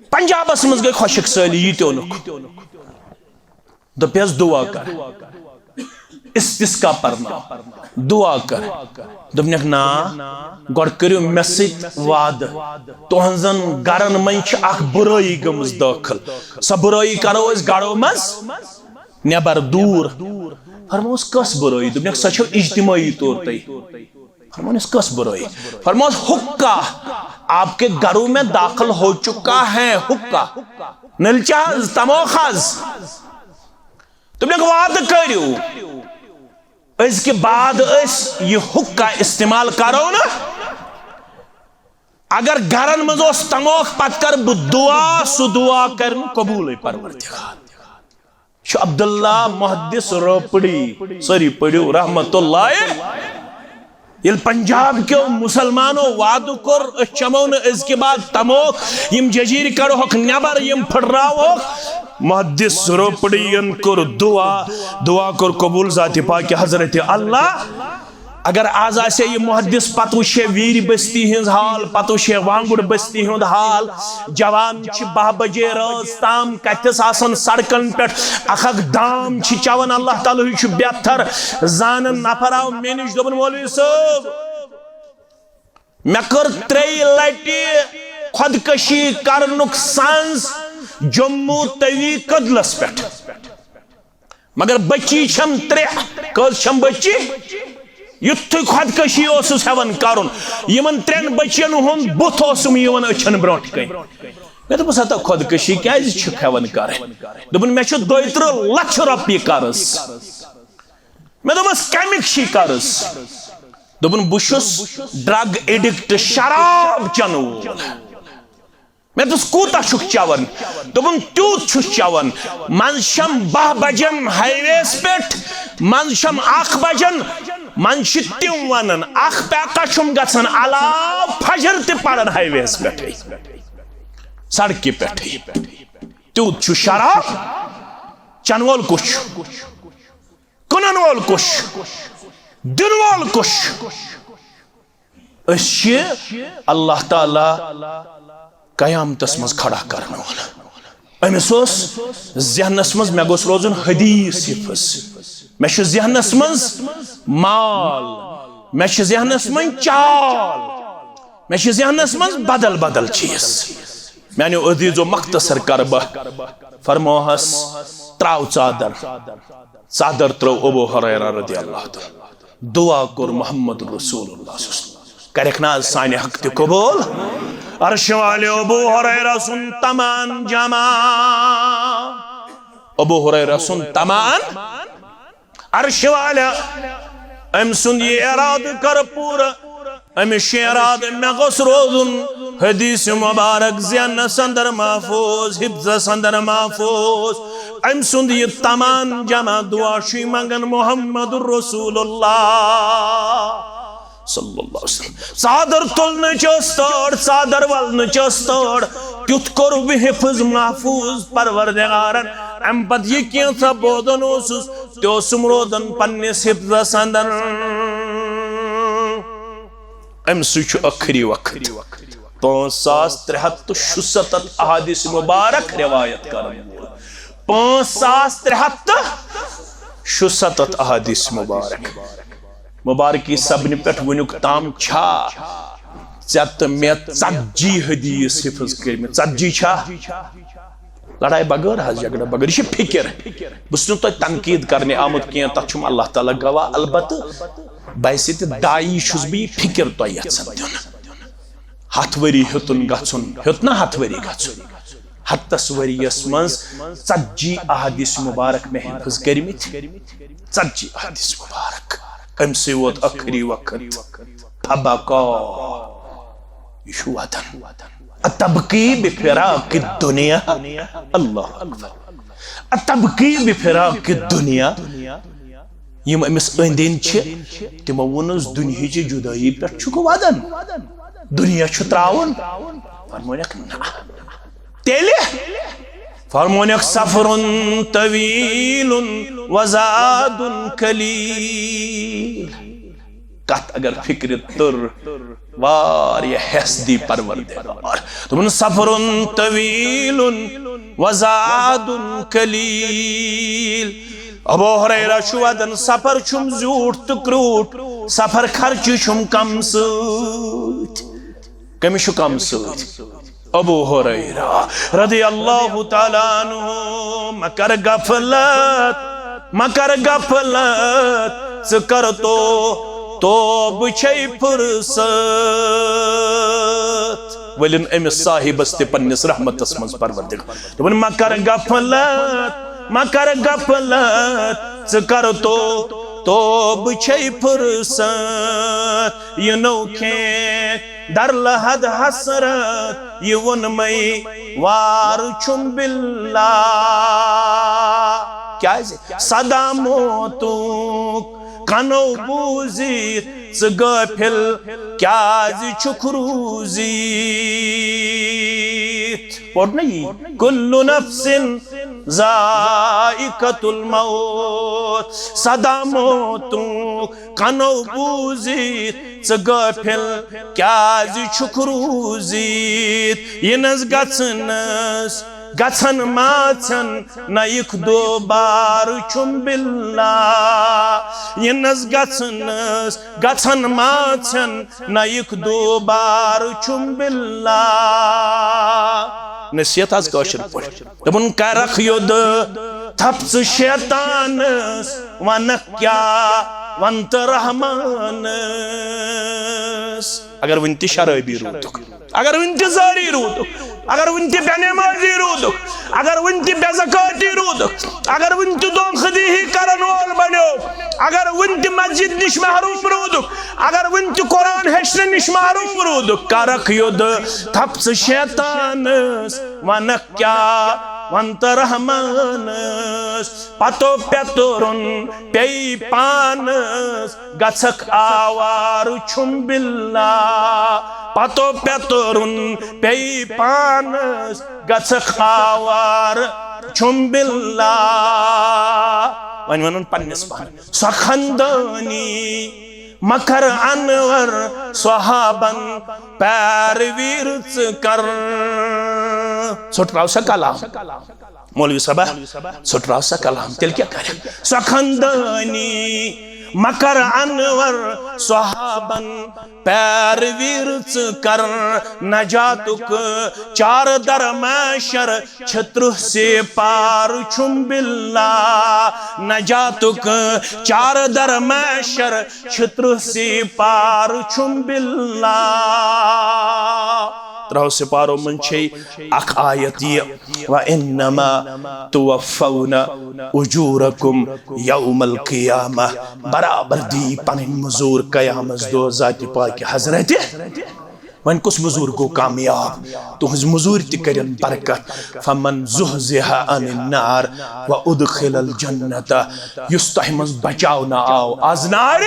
پنجابس منٛز گٔے خۄشک سٲلی، یہِ تہِ اوٚنُکھ۔ دوٚپیس، دعا کر، استسقا پرناو، دعا کر۔ دوٚپنکھ، نا، گۄڈٕ کٔرِو مےٚ سۭتۍ وعدٕ، تُہنٛزن گرن منٛز چھِ اکھ بُرٲیی گٔمٕژ دٲخل، سۄ بُرٲیی کرو أسۍ گرو منٛز نٮ۪بر دوٗر۔ فرموس، کۄس بُرٲیی؟ دوٚپنکھ، سۄ چھو اجتماعی طور تۄہہِ۔ فرموس، کۄس بُرٲیی؟ فرموس، حقہ، آپ کے گھروں میں داخل ہو چکا ہے حقہ۔ نلچہ حظ، تموکھ حظ۔ دوٚپنکھ، وعدٕ کٔرِو، أزکہِ بعد أسۍ یہِ حقہ استعمال کرو نہٕ۔ اگر گرن منٛز اوس تموکھ، پتہٕ کرٕ بہٕ دعا، سُہ دعا کرِ نہٕ قبوٗلٕے پروردگار۔ چھُ عبداللہ محدث روپڑی، سٲری پٔرِو، رحمت اللہ۔ ییٚلہِ پنجاب کیو مسلمانو وعدٕ کوٚر، أسۍ چمو نہٕ أزکہِ بعد تموکھ، یِم ججیٖرِ کڑہوکھ نٮ۪بر، یِم پھٕٹراوہوکھ، محدث روپڑی ین کوٚر دعا، دعا کوٚر قبوٗل ذاتِ پاکِ حضرت اللہ۔ اگر آز آسہِ ہے یہِ محدث، پتہٕ وٕچھِ ہے ویٖرِ بستی ہٕنٛز حال، پتہٕ وٕچھِ ہے وانگُڑ بستی ہُنٛد حال، جوان چھِ باہ بجے رٲژ تام کتھس آسان سڑکن پٮ۪ٹھ، اکھ اکھ دام چھِ چٮ۪وان۔ اللہ تعالیٰ ہٕے چھُ بہتر زانان۔ نفر آو مےٚ نِش، دوٚپُن، مولوی صٲب، مےٚ کٔر ترٛیٚیہِ لٹہِ خۄدکشی کرنُک سنز جموں توی کدلس پٮ۪ٹھ۔ مگر بچی چھم ترٛےٚ۔ کٔژ چھم بچی؟ یُتھُے خۄدکشی اوسُس ہٮ۪وان کرُن، یِمن ترٛٮ۪ن بچین ہُنٛد بُتھ اوسُم یِوان أچھن برونٛٹھ کَنۍ۔ مےٚ دوٚپُس، ہتا خۄدکشی کیٛازِ چھُکھ ہٮ۪وان کرٕنۍ؟ دوٚپُن، مےٚ چھُ دۄیہِ ترٕٛہ لچھ رۄپیہِ قرض۔ مےٚ دوٚپمَس، کَمِکۍ چھی قرض؟ دوٚپُن، بہٕ چھُس ڈرگ ایڈکٹ، شراب چٮ۪نہٕ وول۔ مےٚ دوٚپُس، کوٗتاہ چھُکھ چٮ۪وان؟ دوٚپُن، تیوٗت چھُس چٮ۪وان۔ منٛزٕ چھَم باہ بجن ہائی ویس پٮ۪ٹھ، منٛزٕ چھَم اکھ بجن، منٛز چھِ تِم ونان، اکھ پیکہ چھُم گژھان علاوٕ، فجر تہِ پران ہائی ویس پٮ۪ٹھٕے، سڑکہِ پٮ۪ٹھٕے۔ تیوٗت چھُ شراب۔ چنہٕ وول کُس چھُ؟ کٕنن وول کُس چھُ؟ دِنہٕ وول کُس چھُ؟ أسۍ چھِ اللہ تعالیٰ قیامتس منٛز کھڑا کرن وول۔ أمِس اوس ذہنس منٛز، مےٚ گوٚژھ روزُن حدیث حفظ، مےٚ چھُ ذہنس منٛز مال، مےٚ چھُ ذہنس منٛز چال، مےٚ چھُ ذہنس منٛز بدل بدل چیٖز۔ میانیو عزیزو، مختصر کرٕ بہٕ، فرموہس، تراو ژادر۔ ژادر ترٲو ابو ہریرہ رضی اللہ تعالیٰ۔ دعا کوٚر محمد رسول اللہ صلی اللہ علیہ وسلم۔ کریکھ نہ حظ سانہِ حق تہِ قبول؟ عرش والے ابو ہریرہ سُنٛد تمان جمع۔ ابو ہریرہ سُنٛد تمان عرش والے۔ أمۍ سُنٛد یہِ ارادٕ کر پوٗرٕ۔ أمِس چھُ ارادٕ، مےٚ گوٚژھ روزُن حدیث مبارک ذہنس اندر محفوظ، حفظس اندر محفوظ۔ أمۍ سُنٛد یہِ تمان جمع دعا چھُے منگان محمد رسول اللہ صلی اللہ علیہ وسلم۔ ژادر تُلنٕچ ٲس تٲڑ، ژادر ولنٕچ ٲس تٲڑ۔ تیُتھ کوٚر بہٕ حفظ محفوظ پروردگارن۔ امہِ پتہٕ یہِ کینٛژھا بوزان اوسُس، تہِ اوسُم روزان پننِس حفظس اندر۔ أمۍ سُے چھُ ٲخری وقت پانٛژھ ساس ترٛےٚ ہتھ تہٕ شُسَتتھ احادیث مبارک روایت کرن وول۔ پانٛژھ ساس ترٛےٚ ہتھ تہٕ شُسَتتھ احادیث مبارک۔ مبارکی سبنہِ پٮ۪ٹھ وٕنیُک تام چھا ژےٚ تہٕ مےٚ ژتجی حدیث حفظ کٔرمٕتۍ؟ ژتجی چھا؟ لڑایہِ بغٲر حظ، جھگڑٕ بغٲر۔ یہِ چھِ فکر۔ بہٕ چھُس نہٕ تۄہہِ تنقید کرنہِ آمُت کینٛہہ، تتھ چھُم اللہ تعالیٰ گواہ۔ البتہٕ بحیثیت داعی چھُس بہٕ یہِ فکر تۄہہِ یژھان دیُن۔ ہتھ ؤری ہیوٚتُن گژھُن، ہیوٚت نہ ہتھ ؤری گژھُن؟ ہتس ؤرِیس منٛز ژتجی احادیث مبارک مےٚ حفظ کٔرمٕتۍ۔ ژتجی احادیث مبارک۔ أمۍ سٕے ووت ٲخری وقت۔ فبقا۔ یہِ چھُ وَدان۔ اتبکی بفراق الدنیا۔ اللہ اکبر۔ اتبکی بفراق الدنیا۔ یِم أمِس أنٛدۍ أنٛدۍ چھِ، تِمو ووٚنُس، دُنیہٕچہِ جُدٲیی پٮ۪ٹھ چھُکھ وَدان؟ دُنیا چھُ ترٛاوُن؟ فرمونکھ، نہ۔ تیٚلہِ؟ فرمونکھ، صفر طویل وزاد قلیل۔ کتھ اگر فکرِ تٔر، واریاہ ہٮ۪س دی پروردگار۔ دوٚپُن، صفر طویل وزاد قلیل۔ ابو ہریرہ چھُ ودان، سفر چھُم زیوٗٹھ تہٕ کرٛوٗٹھ، سفر خرچہٕ چھُم کم سۭتۍ۔ کٔمِس چھُ کم سۭتۍ؟ ابو ہریرہ رضی اللہ تعالیٰ عنہ۔ مہ کر غفلت، مہ کر غفلت، ژٕ کر تو، توبہٕ چھے فرصت۔ ؤلِن أمِس صاحبس تہِ پننِس رحمتس منٛز پروردگار۔ دوٚپُن، مہ کر غفلت، مہ کر غفلت، ژٕ کر تو، توبہٕ چھے فرصت۔ یہِ نو کھینٛچ در لحد حسرت، یہِ ووٚنمَے وار چھُم باللہ۔ کیازِ؟ صدا موتُک کنو بوٗزِتھ ژٕ غٲفِل کیازِ چھُکھ روٗزِتھ؟ پوٚر نہ یی؟ کُلُّ نفسٍ ذائقۃ الموت۔ صدا موتُک کنو بوٗزِتھ ژٕ غٲفِل کیازِ چھُکھ روٗزِتھ؟ یِنَس گژھنَس گژھن ما ژھٮ۪ن نہ یِکھ دوبارٕ چھُم باللہ۔ یِنَس گژھنَس گژھن ما ژھٮ۪ن نہ یِکھ دوبارٕ چھُم باللہ۔ نصیحت حظ کٲشِر پٲٹھۍ۔ دوٚپُن، کرکھ یوٚد تھپھ ژٕ شیطانس، ونکھ کیٛاہ ونتہٕ رحمانس۔ اگر وُنہِ تہِ شرٲبی روٗدُکھ، اگر وُنہِ تہِ زٲری روٗدُکھ، اگر وُنہِ تہِ بے نمازی روٗدُکھ، اگر وُنہِ تہِ بے زکٲتی روٗدُکھ، اگر وُنہِ تہِ دھوکھٕ دیٖہی کرن وول بنیو، اگر وُنہِ تہِ مسجد نِش محروم روٗدُکھ، اگر وُنہِ تہِ قرآن ہیٚچھنہٕ نِش محروم روٗدُکھ، کرکھ یوٚد تھپھ ژٕ شیطانس، ونکھ کیٛاہ ونتہٕ رحمانس، پتو پیترُن پیٚیہِ پانس، گژھکھ آوار چھُم باللہ۔ پتو پیترُن پیٚیہِ پانس، گژھکھ آوار چھُم باللہ۔ وۄنۍ ونُن پننِس پانس۔ سۄ خندٲنی مکر انور صحابن پیروی رٕژ کر۔ ژھوٚٹراو سا کلام۔ مولوی صٲبہ، ژھوٚٹراو سا کلام، تیٚلہِ کیٛاہ کرِ؟ سۄ خندٲنی مکر انور صحابن پیروی رٕژ کر۔ نجاتُک چار در محشر چھِ ترٕٛہ سے پار چھُم باللہ۔ نجاتُک چار در محشر چھِ ترٕٛہ سے پار چھُم باللہ۔ ترٛہو سپارو منٛز چھے اکھ آیت یہِ، "وَإِنَّمَا تُوَفَّوْنَ أُجُورَكُمْ يَوْمَ الْقِيَامَةِ"، برابر دی پنٕنۍ مزور قیامس دۄہ ذاتِ پاک حضرت۔ وۄنۍ کُس مزور گوٚو کامیاب؟ تُہنٛز مزور تہِ کرن برکت۔ "فَمَنْ زُحْزِحَ عَنِ النَّارِ وَأُدْخِلَ الْجَنَّةَ"، یُس تۄہہِ منٛز بچاونہٕ آو از نارِ،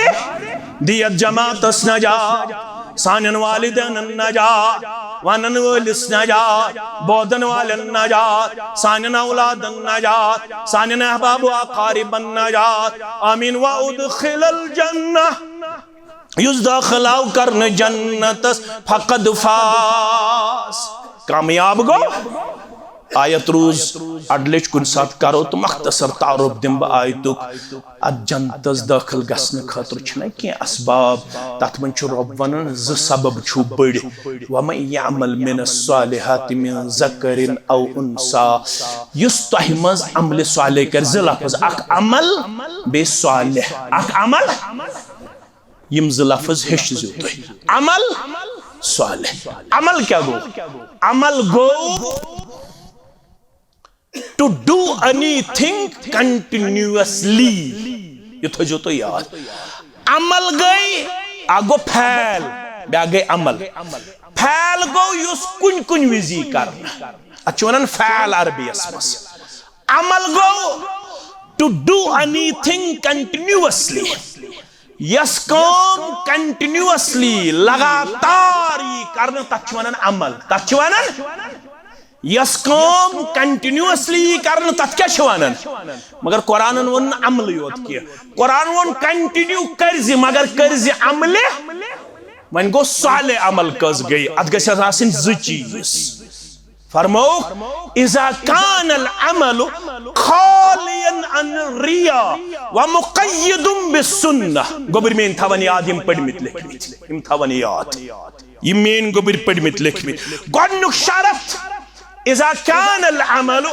دی یتھ جماعتس نجات، سانٮ۪ن والدینن نجات، ونن وٲلِس نجات، بوزن والٮ۪ن نجات، سانٮ۪ن اولادن نجات، سانٮ۪ن احباب و اقاربن نجات۔ آمین۔ "وَأُدْخِلَ الْجَنَّةَ"، یُس دٲخل آو کرنہٕ جنتس، فقد فاز، کامیاب گوٚو۔ آیت روٗز اڈلِچ، کُنہِ ساتہٕ کرو تہٕ مختصر تعارُف دِمہٕ بہٕ آیتُک۔ اتھ جنتس دٲخل گژھنہٕ خٲطرٕ چھِنہ کینٛہہ اسباب، تتھ منٛز چھُ رۄب ونان زٕ سبب چھُو بٔڑۍ، "وَمَن يَعْمَلْ مِنَ الصَّالِحَاتِ مِنْ ذَكَرٍ أَوْ أُنْثَىٰ"، یُس تۄہہِ منٛز عملِ صالح کرِ، زٕ لفظ، اکھ عمل بیٚیہِ صالح، اکھ عمل۔ یِم زٕ لفظ ہیٚچھزیو تُہۍ۔ عمل صالح۔ عمل کیٛاہ گوٚو؟ عمل گوٚو to do anything continuously۔ یہِ تھٲیزیو تُہۍ یاد۔ عمل گٔے، اکھ گوٚو فعل، بیٛاکھ گٔے عمل۔ فعل گوٚو یُس کُنہِ کُنہِ وِزِ یی کرنہٕ۔ اتھ چھِ ونان فعل عربی یس منٛز۔ عمل گوٚو to do anything continuously۔ یۄس کٲم continuously، لگاتار یی کرنہٕ، تتھ چھِ ونان عمل۔ تتھ چھِ ونان، یۄس کٲم continuously یی کرنہٕ، تتھ کیٛاہ چھِ ونان؟ مگر قرآنن ووٚن نہٕ عملٕے یوت کینٛہہ۔ قرآن ووٚن continue کٔرزِ، مگر کٔرزِ عملہِ۔ وۄنۍ گوٚو صالح عمل کٔژ گٔے؟ اتھ گژھِ آسٕنۍ زٕ چیٖز۔ فرمووُکھ، "إِذَا كَانَ الْعَمَلُ خَالِيًا عَنِ الرِّيَاءِ وَمُقَيَّدٌ بِالسُّنَّةِ"۔ گوٚبرۍ میٲنۍ تھاون یاد، یِم پٔرمٕتۍ لیکھمٕتۍ، یِم تھاون یاد، یِم میٲنۍ گوٚبرۍ پٔرمٕتۍ لیکھمٕتۍ۔ گۄڈٕنیُک شرط، "إِذَا كَانَ الْعَمَلُ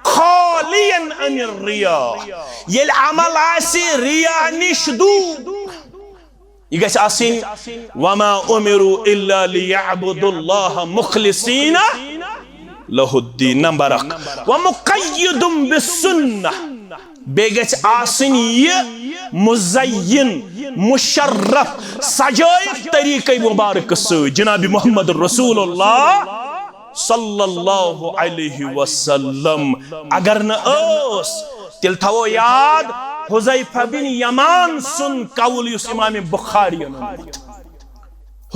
خَالِيًا عَنِ الرِّيَاءِ"، ییٚلہِ عمل آسہِ ریا نِش دوٗر۔ یہِ گژھِ آسٕنۍ، "وَمَا أُمِرُوا إِلَّا لِيَعْبُدُوا اللَّهَ مُخْلِصِينَ لَهُ الدِّينَ"۔ نمبر اکھ، "وَمُقَيَّدٌ بِالسُّنَّةِ"۔ بیٚیہِ گژھِ آسٕنۍ یہِ مُزیِّن، مُشرف، سجٲیِتھ طریٖقے مُبارکہٕ سۭتۍ جناب محمد رسول اللہ صلی اللہ علیہ وسلم۔ اگر نہٕ ٲس، تیٚلہِ تھاوو یاد حذیفہ بن یمان سُنٛد قول یُس امام بخاری یَن اوٚنمُت۔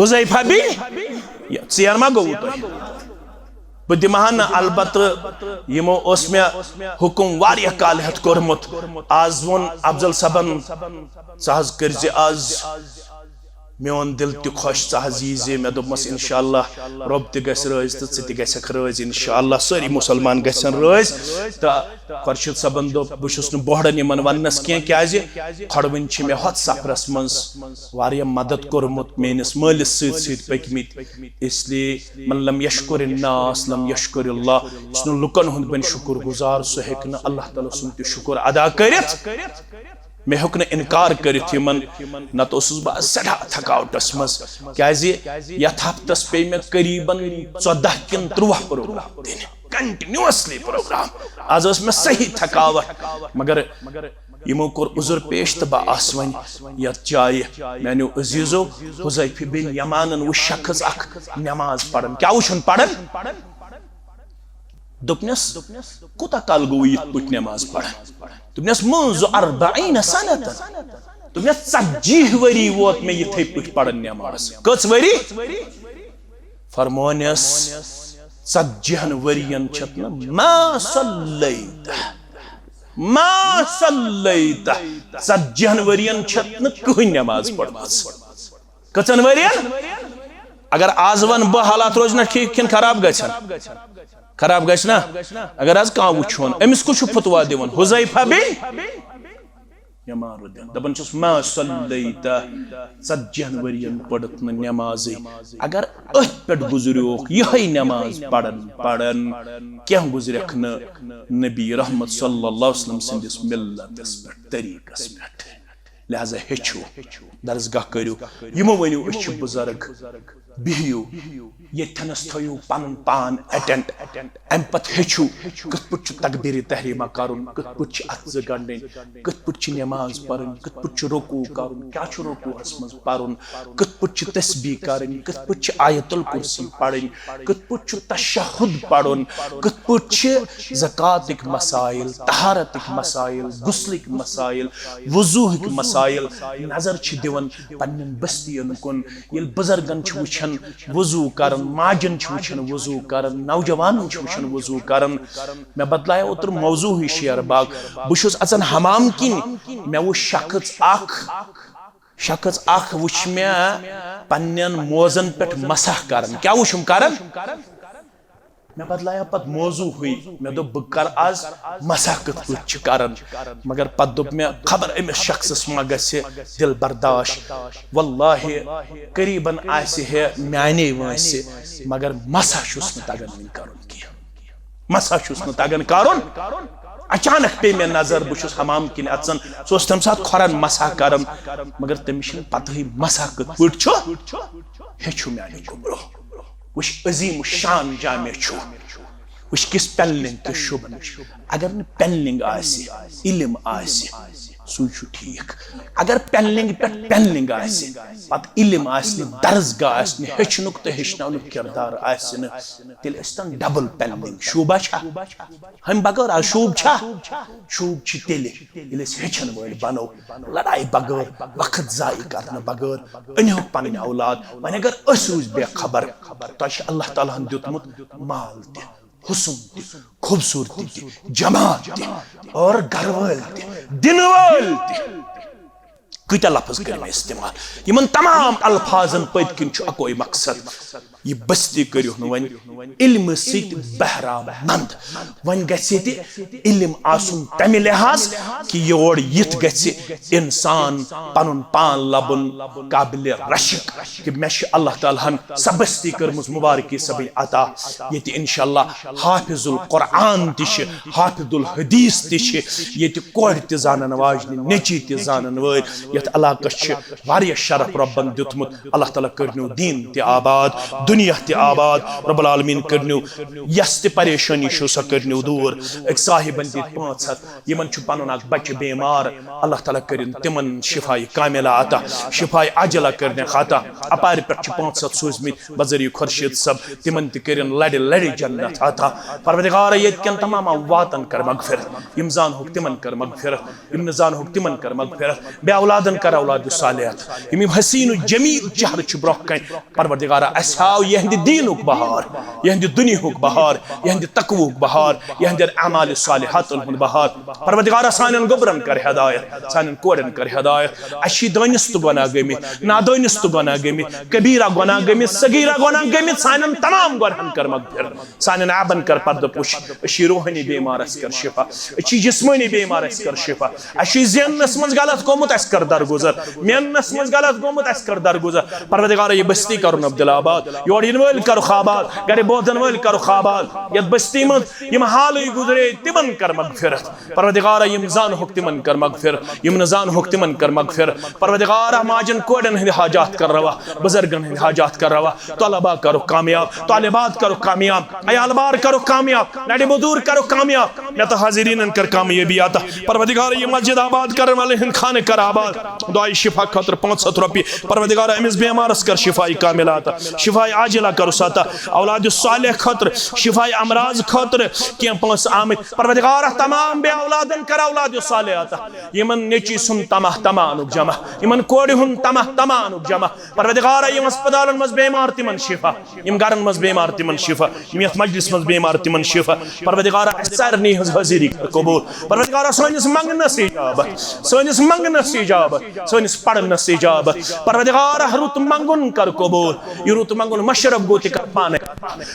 حذیفہ بن، یہِ ژیر ما گوٚوُ تۄہہِ؟ بہٕ دِمہٕ ہا نہٕ، البتہٕ یِمو اوس مےٚ حُکُم واریاہ کالہٕ ہٮ۪تھ کوٚرمُت۔ آز ووٚن افضل صٲبن، "ژٕ حظ کٔرۍ زِ آز میون دِل تہِ خۄش، ژٕ حظ یی زِ۔" مےٚ دوٚپمَس، "انشاءاللہ رۄب تہِ گژھِ رٲضۍ تہٕ ژٕ تہِ گژھکھ رٲضۍ، انشاءاللہ سٲری مُسلمان گژھن رٲضۍ۔" تہٕ خۄرشیٖد صٲبن دوٚپ، "بہٕ چھُس نہٕ بۄہڑن یِمن وننس کینٛہہ، کیازِ کھۄڑوٕنۍ چھِ مےٚ ہۄتھ سفرس منٛز واریاہ مدد کوٚرمُت، میٲنِس مٲلِس سۭتۍ سۭتۍ پٔکمٕتۍ، اس لیے من لم یشکر الناس لم یشکر اللہ"۔ یُس نہٕ لُکن ہُنٛد بنہِ شُکر گُزار، سُہ ہیٚکہِ نہٕ اللہ تعالیٰ سُنٛد تہِ شُکر ادا کٔرِتھ۔ مےٚ ہیوٚک نہٕ اِنکار کٔرِتھ یِمن، نتہٕ اوسُس بہٕ سٮ۪ٹھاہ تھکاوٹس منٛز، کیازِ یتھ ہفتس پیٚیہِ مےٚ قریباً ژۄدہ کِنہٕ تُرٛواہ پروگرام دِنہِ، کنٹینیوسلی پروگرام۔ از ٲس مےٚ صحیح تھکاوٹ، مگر یِمو کوٚر عذر پیش تہٕ بہٕ آس وۄنۍ یتھ جایہِ۔ میانیو عزیزو، حذیفہ بن یمانن وُچھ شخص اکھ نماز پران، کیٛاہ وُچھُن پران؟ دوٚپنس، "کوٗتاہ کال گوٚو یِتھ پٲٹھۍ نٮ۪ماز پران؟" دوٚپنس، "منذ أربعین سنة۔" دوٚپنس، "ژتجی ؤری ووت مےٚ یِتھے پٲٹھۍ پران نٮ۪ماز۔" کٔژ ؤری؟ فرمونس، "ژتجی ہن ؤرین چھتھ نہٕ ما صلیت، ما صلیت۔" ژتجی ہن ؤرین چھتھ نہٕ کٕہٕنۍ نٮ۪ماز پٔرمٕژ۔ کٔژن ؤرین؟ اگر آز ون بہٕ، حالات روزِ نہ ٹھیک کِنہٕ خراب گژھن؟ خراب گژھِ نہ۔ اگر آز کانٛہہ وٕچھون، أمِس کُس چھُ فتوا دِوان؟ حذیفہ بن یمان رضی اللہ عنہ۔ دپان چھُس، "ما صلیت۔" ژتجی ہن ؤرین پٔرتھ نہٕ نٮ۪مازٕے۔ اگر أتھۍ پٮ۪ٹھ گُزریوکھ، یِہے نٮ۪ماز پران پران، کینٛہہ گُزریکھ نہٕ نبی رحمت صلی اللہ علیہ وسلم سٕنٛدِس ملتس پٮ۪ٹھ، طریٖقس پٮ۪ٹھ۔ لہذا ہیٚچھِو، درسگاہ کٔرِو، یِمو ؤنِو، "أسۍ چھِ بُزرگ، بِہِو، ییٚتھٮ۪نَس تھٲیِو پَنُن پان اٹینٹ۔" اَمہِ پَتہٕ ہیٚچھِو، کِتھ پٲٹھۍ چھُ تکبیٖرِ تحریٖمہ کَرُن، کِتھ پٲٹھۍ چھِ اَتھٕ زٕ گنٛڈٕنۍ، کِتھ پٲٹھۍ چھِ نٮ۪ماز پَرٕنۍ، کِتھ پٲٹھۍ چھُ رکوع کَرُن، کیٛاہ چھُ رکوعَس منٛز پَرُن، کِتھ پٲٹھۍ چھِ تسبیح کَرٕنۍ، کِتھ پٲٹھۍ چھِ آیت الکرسی پَرٕنۍ، کِتھ پٲٹھۍ چھُ تشہد پَرُن، کِتھ پٲٹھۍ چھِ زکاتٕکۍ مسائل، طہارتٕکۍ مسائل، غسلٕکۍ مسائل، وضوٗہٕکۍ مسائل۔ نظر چھِ دِوان پننٮ۪ن بستین کُن۔ ییٚلہِ بُزرگن چھِ وٕچھان وضوٗ کران، ماجن چھِ وٕچھان وضوٗ کران، نوجوانن چھِ وٕچھان وضوٗ کران۔ مےٚ بدلایو اوترٕ موضوعٕے شیر باغ۔ بہٕ چھُس اژان حمام کِنۍ، مےٚ وٕچھ شخص اکھ، شخص اکھ وٕچھ مےٚ پننٮ۪ن موزن پٮ۪ٹھ مسح کران۔ کیٛاہ وٕچھُم کران؟ مےٚ بدلایو پتہٕ موضوعٕے۔ مےٚ دوٚپ، بہٕ کرٕ آز مسح کِتھ پٲٹھۍ چھِ کران۔ مگر پتہٕ دوٚپ مےٚ، خبر أمِس شخصس ما گژھِ دل برداش۔ واللہ، قریباً آسہِ ہے میانے وٲنٛسہِ، مگر مسح چھُس نہٕ تگان وٕنہِ کرُن کینٛہہ۔ مسح چھُس نہٕ تگان کرُن۔ اچانک پیٚیہِ مےٚ نظر، بہٕ چھُس حمام کِنۍ اژان۔ سُہ اوس تمہِ ساتہٕ کھۄرن مسح کران، مگر تٔمِس چھِنہٕ پتہٕے مسح کِتھ پٲٹھۍ چھُ۔ ہیٚچھِو میانیو گوٚبرو۔ وٕچھ، عظیم شان جامع چھُ۔ وٕچھ، کِس پینلنگ کِس شوبن۔ اگر نہٕ پینلنگ آسہِ، علم آسہِ، سُے چھُ ٹھیٖک۔ اگر پینلنگ پٮ۪ٹھ پینلنگ آسہِ، پتہٕ علم آسہِ نہٕ، درسگاہ آسہِ نہٕ، ہیٚچھنُک تہٕ ہیٚچھناونُک کردار آسہِ نہٕ، تیٚلہِ ٲسۍ تن ڈبل پینلنگ۔ شوبہ چھا؟ ہمہِ بغٲر آز شوب چھا؟ شوب چھِ تیٚلہِ، ییٚلہِ أسۍ ہیٚچھن وٲلۍ بنو، لڑایہِ بغٲر، وقت ضایع کرنہٕ بغٲر۔ أنِو پنٕنۍ اولاد۔ وۄنۍ اگر أسۍ روٗزۍ بے خبر، تۄہہِ چھُ اللہ تعالیٰ ہن دیُتمُت مال تہِ، حسن تہِ، خوٗبصوٗرتی تہِ، جمال تہِ، اور گرٕ وٲلۍ تہِ، دِنہٕ وٲلۍ تہِ۔ کۭتیاہ لفظ کٔرۍ مےٚ استعمال؟ یِمن تمام الفاظن پٔتۍ کِنۍ چھُ اکوے مقصد، یہِ بستی کٔرِو نہٕ وۄنۍ علمہٕ سۭتۍ بہرا مند۔ وۄنۍ گژھِ ییٚتہِ علم آسُن تمہِ لحاظ کہِ یور یِتھ گژھِ انسان پنُن پان لبُن قابل رشک کہِ مےٚ چھِ اللہ تعالیٰ ہن سۄ بستی کٔرمٕژ مبارکی سبٕنۍ عطا، ییٚتہِ انشاءاللہ حافظ القرآن تہِ چھِ، حافظ الحدیث تہِ چھِ، ییٚتہِ کورِ تہِ زانن واجنہِ، نیٚچی تہِ زانن وٲلۍ۔ یتھ علاقس چھِ واریاہ شرف رۄبن دیُتمُت۔ اللہ تعالیٰ کٔرنو دیٖن تہِ آباد، دُنیا تہِ آباد۔ رب العالمین کٔرنو یس تہِ پریشٲنی چھُ، سۄ کٔرنو دوٗر۔ أکۍ صاحبن دِتۍ پانٛژھ ہتھ، یِمن چھُ پنُن اکھ بچہِ بیمار، اللہ تعالیٰ کٔرِن تِمن شفایہِ کاملہ عطا، شفایہِ عاجلہ کٔرنکھ عطا۔ اپارِ پٮ۪ٹھ چھِ پانٛژھ ہتھ سوٗزمٕتۍ بذریعہ خورشید صٲب، تِمن تہِ کٔرِن لڑِ لڑِ جنت عطا۔ پروردگارا، ییٚتہِ کٮ۪ن تمام امواتن کر مغفرت، یِم زانہوکھ تِمن کر مغفرت، یِم نہٕ زانہوکھ تِمن کر مغفرت، بے اولادن کر اولاد صالحت، یِم یِم حسین و جمیل چہرٕ چھِ برونٛہہ کنہِ۔ پروردگارا، اسہِ ہاو یہندِ دیٖنُک بہار، یہندِ دُنیہُک بہار، یہندِ تقوہُک بہار، یہندٮ۪ن اعمال صالحاتن ہُنٛد بہار۔ پروردگارا، سانٮ۪ن گوٚبرن کر ہدایت، سانٮ۪ن کورٮ۪ن کر ہدایت۔ اسہِ چھِ دٲنِستہٕ گۄناہ گٔمٕتۍ، نادٲنِستہٕ گۄناہ گٔمٕتۍ، کبیرہ گۄناہ گٔمٕتۍ، صغیرہ گۄناہ گٔمٕتۍ، سانٮ۪ن تمام گۄناہن کر مغفرت۔ سانٮ۪ن عیبن کر پردٕ پوش۔ أسۍ چھِ روحٲنی بیمار، اَسہِ کر شفا۔ أسۍ چھِ جسمٲنی بیمار، اَسہِ کر شفا۔ اَسہِ چھِ زیننس منٛز غلط گوٚمُت، اَسہِ کر درگُزر۔ میننس منٛز غلط گوٚمُت، اَسہِ کر درگُزر۔ پروردگارا، یہِ بستی کرُن عبدالآباد۔ یورٕ یِنہٕ وٲلۍ کرُکھ آباد، گرِ بوزن وٲلۍ کرُکھ آباد۔ یتھ بستی منٛز یِم حالٕے گُزرے، تِمن کر مغفرت۔ پروردگارا، یِم زانہوکھ تِمن کر مغفرت، یِم نہٕ زانہوکھ تِمن کر مغفرت۔ پروردگارا، ماجن کورٮ۪ن ہٕنٛدۍ حاجات کر روا، بُزرگن ہٕنٛدۍ حاجات کر روا، طلبا کرُکھ کامیاب، طالبات کرُکھ کامیاب، عیال بار کرُکھ کامیاب، نڑِ مزدور کرُکھ کامیاب۔ مےٚ تہٕ حاضریٖنن کر کامیٲبی عطا۔ پروردگار، یہِ مسجد آباد کرن والٮ۪ن ہٕنٛدۍ خانہٕ کر آباد۔ دعایہِ شفا خٲطرٕ پانٛژھ ہتھ رۄپیہِ۔ پروردگار، أمِس بیمارس کر شفایہِ کاملہ عطا، شفایہِ عاجلہ کرُس عطا۔ اولاد صالح خٲطرٕ، شفایہِ امراض خٲطرٕ کینٛہہ پونٛسہٕ آمٕتۍ۔ پروردگار، تمام بے اولادن کر اولاد صالح عطا۔ یِمن نیٚچی سُنٛد طمع، طمع انُک جمع۔ یِمن کورِ ہُنٛد طمع، طمع انُک جمع۔ پروردگار، یِم ہسپتالن منٛز بیمار، تِمن شفا۔ یِم گرن منٛز بیمار، تِمن شفا۔ یِم یتھ مجلس منٛز بیمار، تِمن شفا۔ پروردگار، اسہِ سارنٕے ہٕنٛز حٲضری کر قبول۔ پروردگار، سٲنِس منٛگنس اجابت، سٲنِس منٛگنس اجابت، سٲنِس پرنس اجابت۔ پروردگار، رُت منٛگُن کر قبول۔ یہِ رُت منٛگُن مشرف گوٚو تہِ کر پانے۔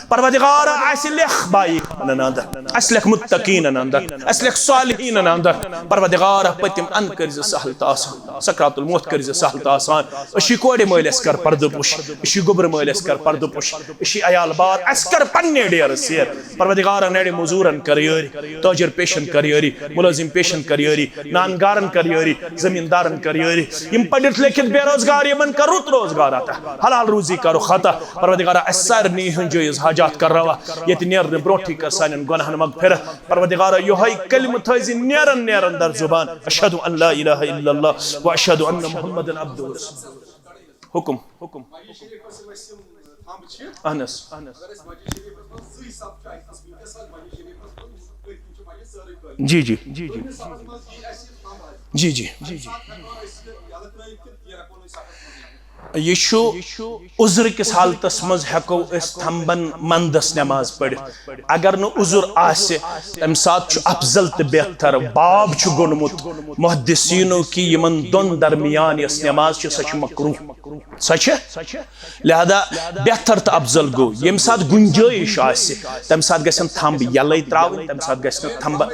پروردگار، اسہِ لیکھ بایی خانن اندر، اسہِ لیکھ متقیٖنن اندر، اسہِ لیکھ صالحیٖنن اندر۔ پروردگار، پٔتِم ان کٔرۍ زِ سہل تہٕ آسان، سکرات الموت کٔرۍ زِ سہل تہٕ آسان۔ أسۍ چھِ کورِ مٲلۍ، اَسہِ کر پردٕ پوش، أسۍ چھِ گوٚبرٕ مٲلۍ، اَسہِ کر پردٕ پوش، أسۍ چھِ عیال بار، اَسہِ کر پننہِ ڈیرٕ سیر۔ پروردگار، نڑِ مزورن کر یٲری، تاجر پیشن کر یٲری، ملازم پیشن کر یٲری، نان گارن کر یٲری، زمیٖندارن کر یٲری، یِم پٔرِتھ لیکھِتھ بے روزگار، یِمن کر رُت روزگار عطا، حلال روزی کرُکھ عطا۔ پروردگارا، اسہِ سارنٕے ہٕنٛز جٲیز حاجات کر روا، ییٚتہِ نیرنہٕ برونٛٹھٕے کر سانٮ۪ن گۄناہن مغفرت۔ پروردگارا، یِہوٚے کلمہٕ تھٲوزِ نیرن نیرن در زبان، اشہد ان لا الہ الا اللہ و اشہد ان محمد عبدہ و رسولہ۔ حکم۔ اہن حظ۔ جی، جی۔ جی، جی۔ جی، جی۔ یہِ چھُ عذر کِس حالتس منٛز ہٮ۪کو أسۍ تھمبن مندس نماز پٔرِتھ۔ اگر نہٕ عذر آسہِ، تمہِ ساتہٕ چھُ افضل تہٕ بہتر۔ باب چھُ گوٚنمُت محدثینو کہِ یِمن دۄن درمیان یۄس نماز چھِ، سۄ چھِ مکروہ۔ سۄ چھِ؟ لہذا بہتر تہٕ افضل گوٚو، ییٚمہِ ساتہٕ گُنجٲیِش آسہِ، تمہِ ساتہٕ گژھن تھمب یلے ترٛاوٕنۍ، تمہِ ساتہٕ گژھِ نہٕ تھمبہٕ۔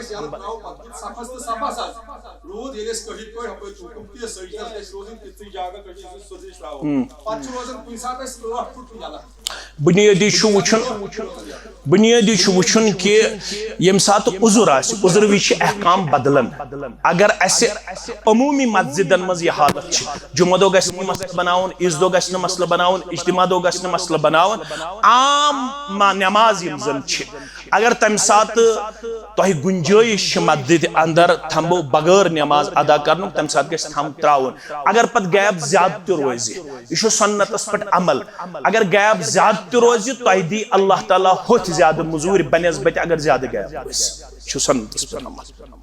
روٗد ییٚلہِ أسۍ کٲشِر پٲٹھۍ ہُپٲرۍ چھُ حُکُم تہِ سٔجدَس گژھِ روزٕنۍ تِژٕے جگہ کٲشِر سُہ سیٚدٕے چھِ ترٛاوان۔ ہُم۔ پَتہٕ چھُ روزان کُنہِ ساتہٕ اَسہِ ٲٹھ فُٹ تہِ یَلہٕ۔ بُنیٲدی چھُ وٕچھُن، بُنیٲدی چھُ وٕچھُن کہِ ییٚمہِ ساتہٕ عُذر آسہِ، عُذر وِزِ چھِ احکام بدلان۔ اگر اَسہِ عموٗمی مسجدن منٛز یہِ حالت چھِ، جمعہ دۄہ گژھِ نہٕ یہِ مسلہٕ بناوُن، عیٖذ دۄہ گژھِ نہٕ مسلہٕ بناوُن، اجتماع دۄہ گژھِ نہٕ مسلہٕ بناوُن، عام ما-، نٮ۪ماز یِم زَن چھِ، اگر تمہِ ساتہٕ تۄہہِ گُنجٲیِش چھِ مسجدِ اندر تھمبو بغٲر نماز ادا کرنُک، تمہِ ساتہٕ گژھِ تھمب ترٛاوُن۔ اگر پتہٕ gap زیادٕ تہِ روزِ، یہِ چھُ سنتس پٮ۪ٹھ عمل۔ اگر gap زیادٕ تہِ روزِ، تۄہہِ دی اللہ تعالیٰ ہوٚتھۍ زیادٕ مٔزوٗرۍ بنسبت اگر زیادٕ gap روزِ۔ یہِ چھُ سنتس پٮ۪ٹھ عمل۔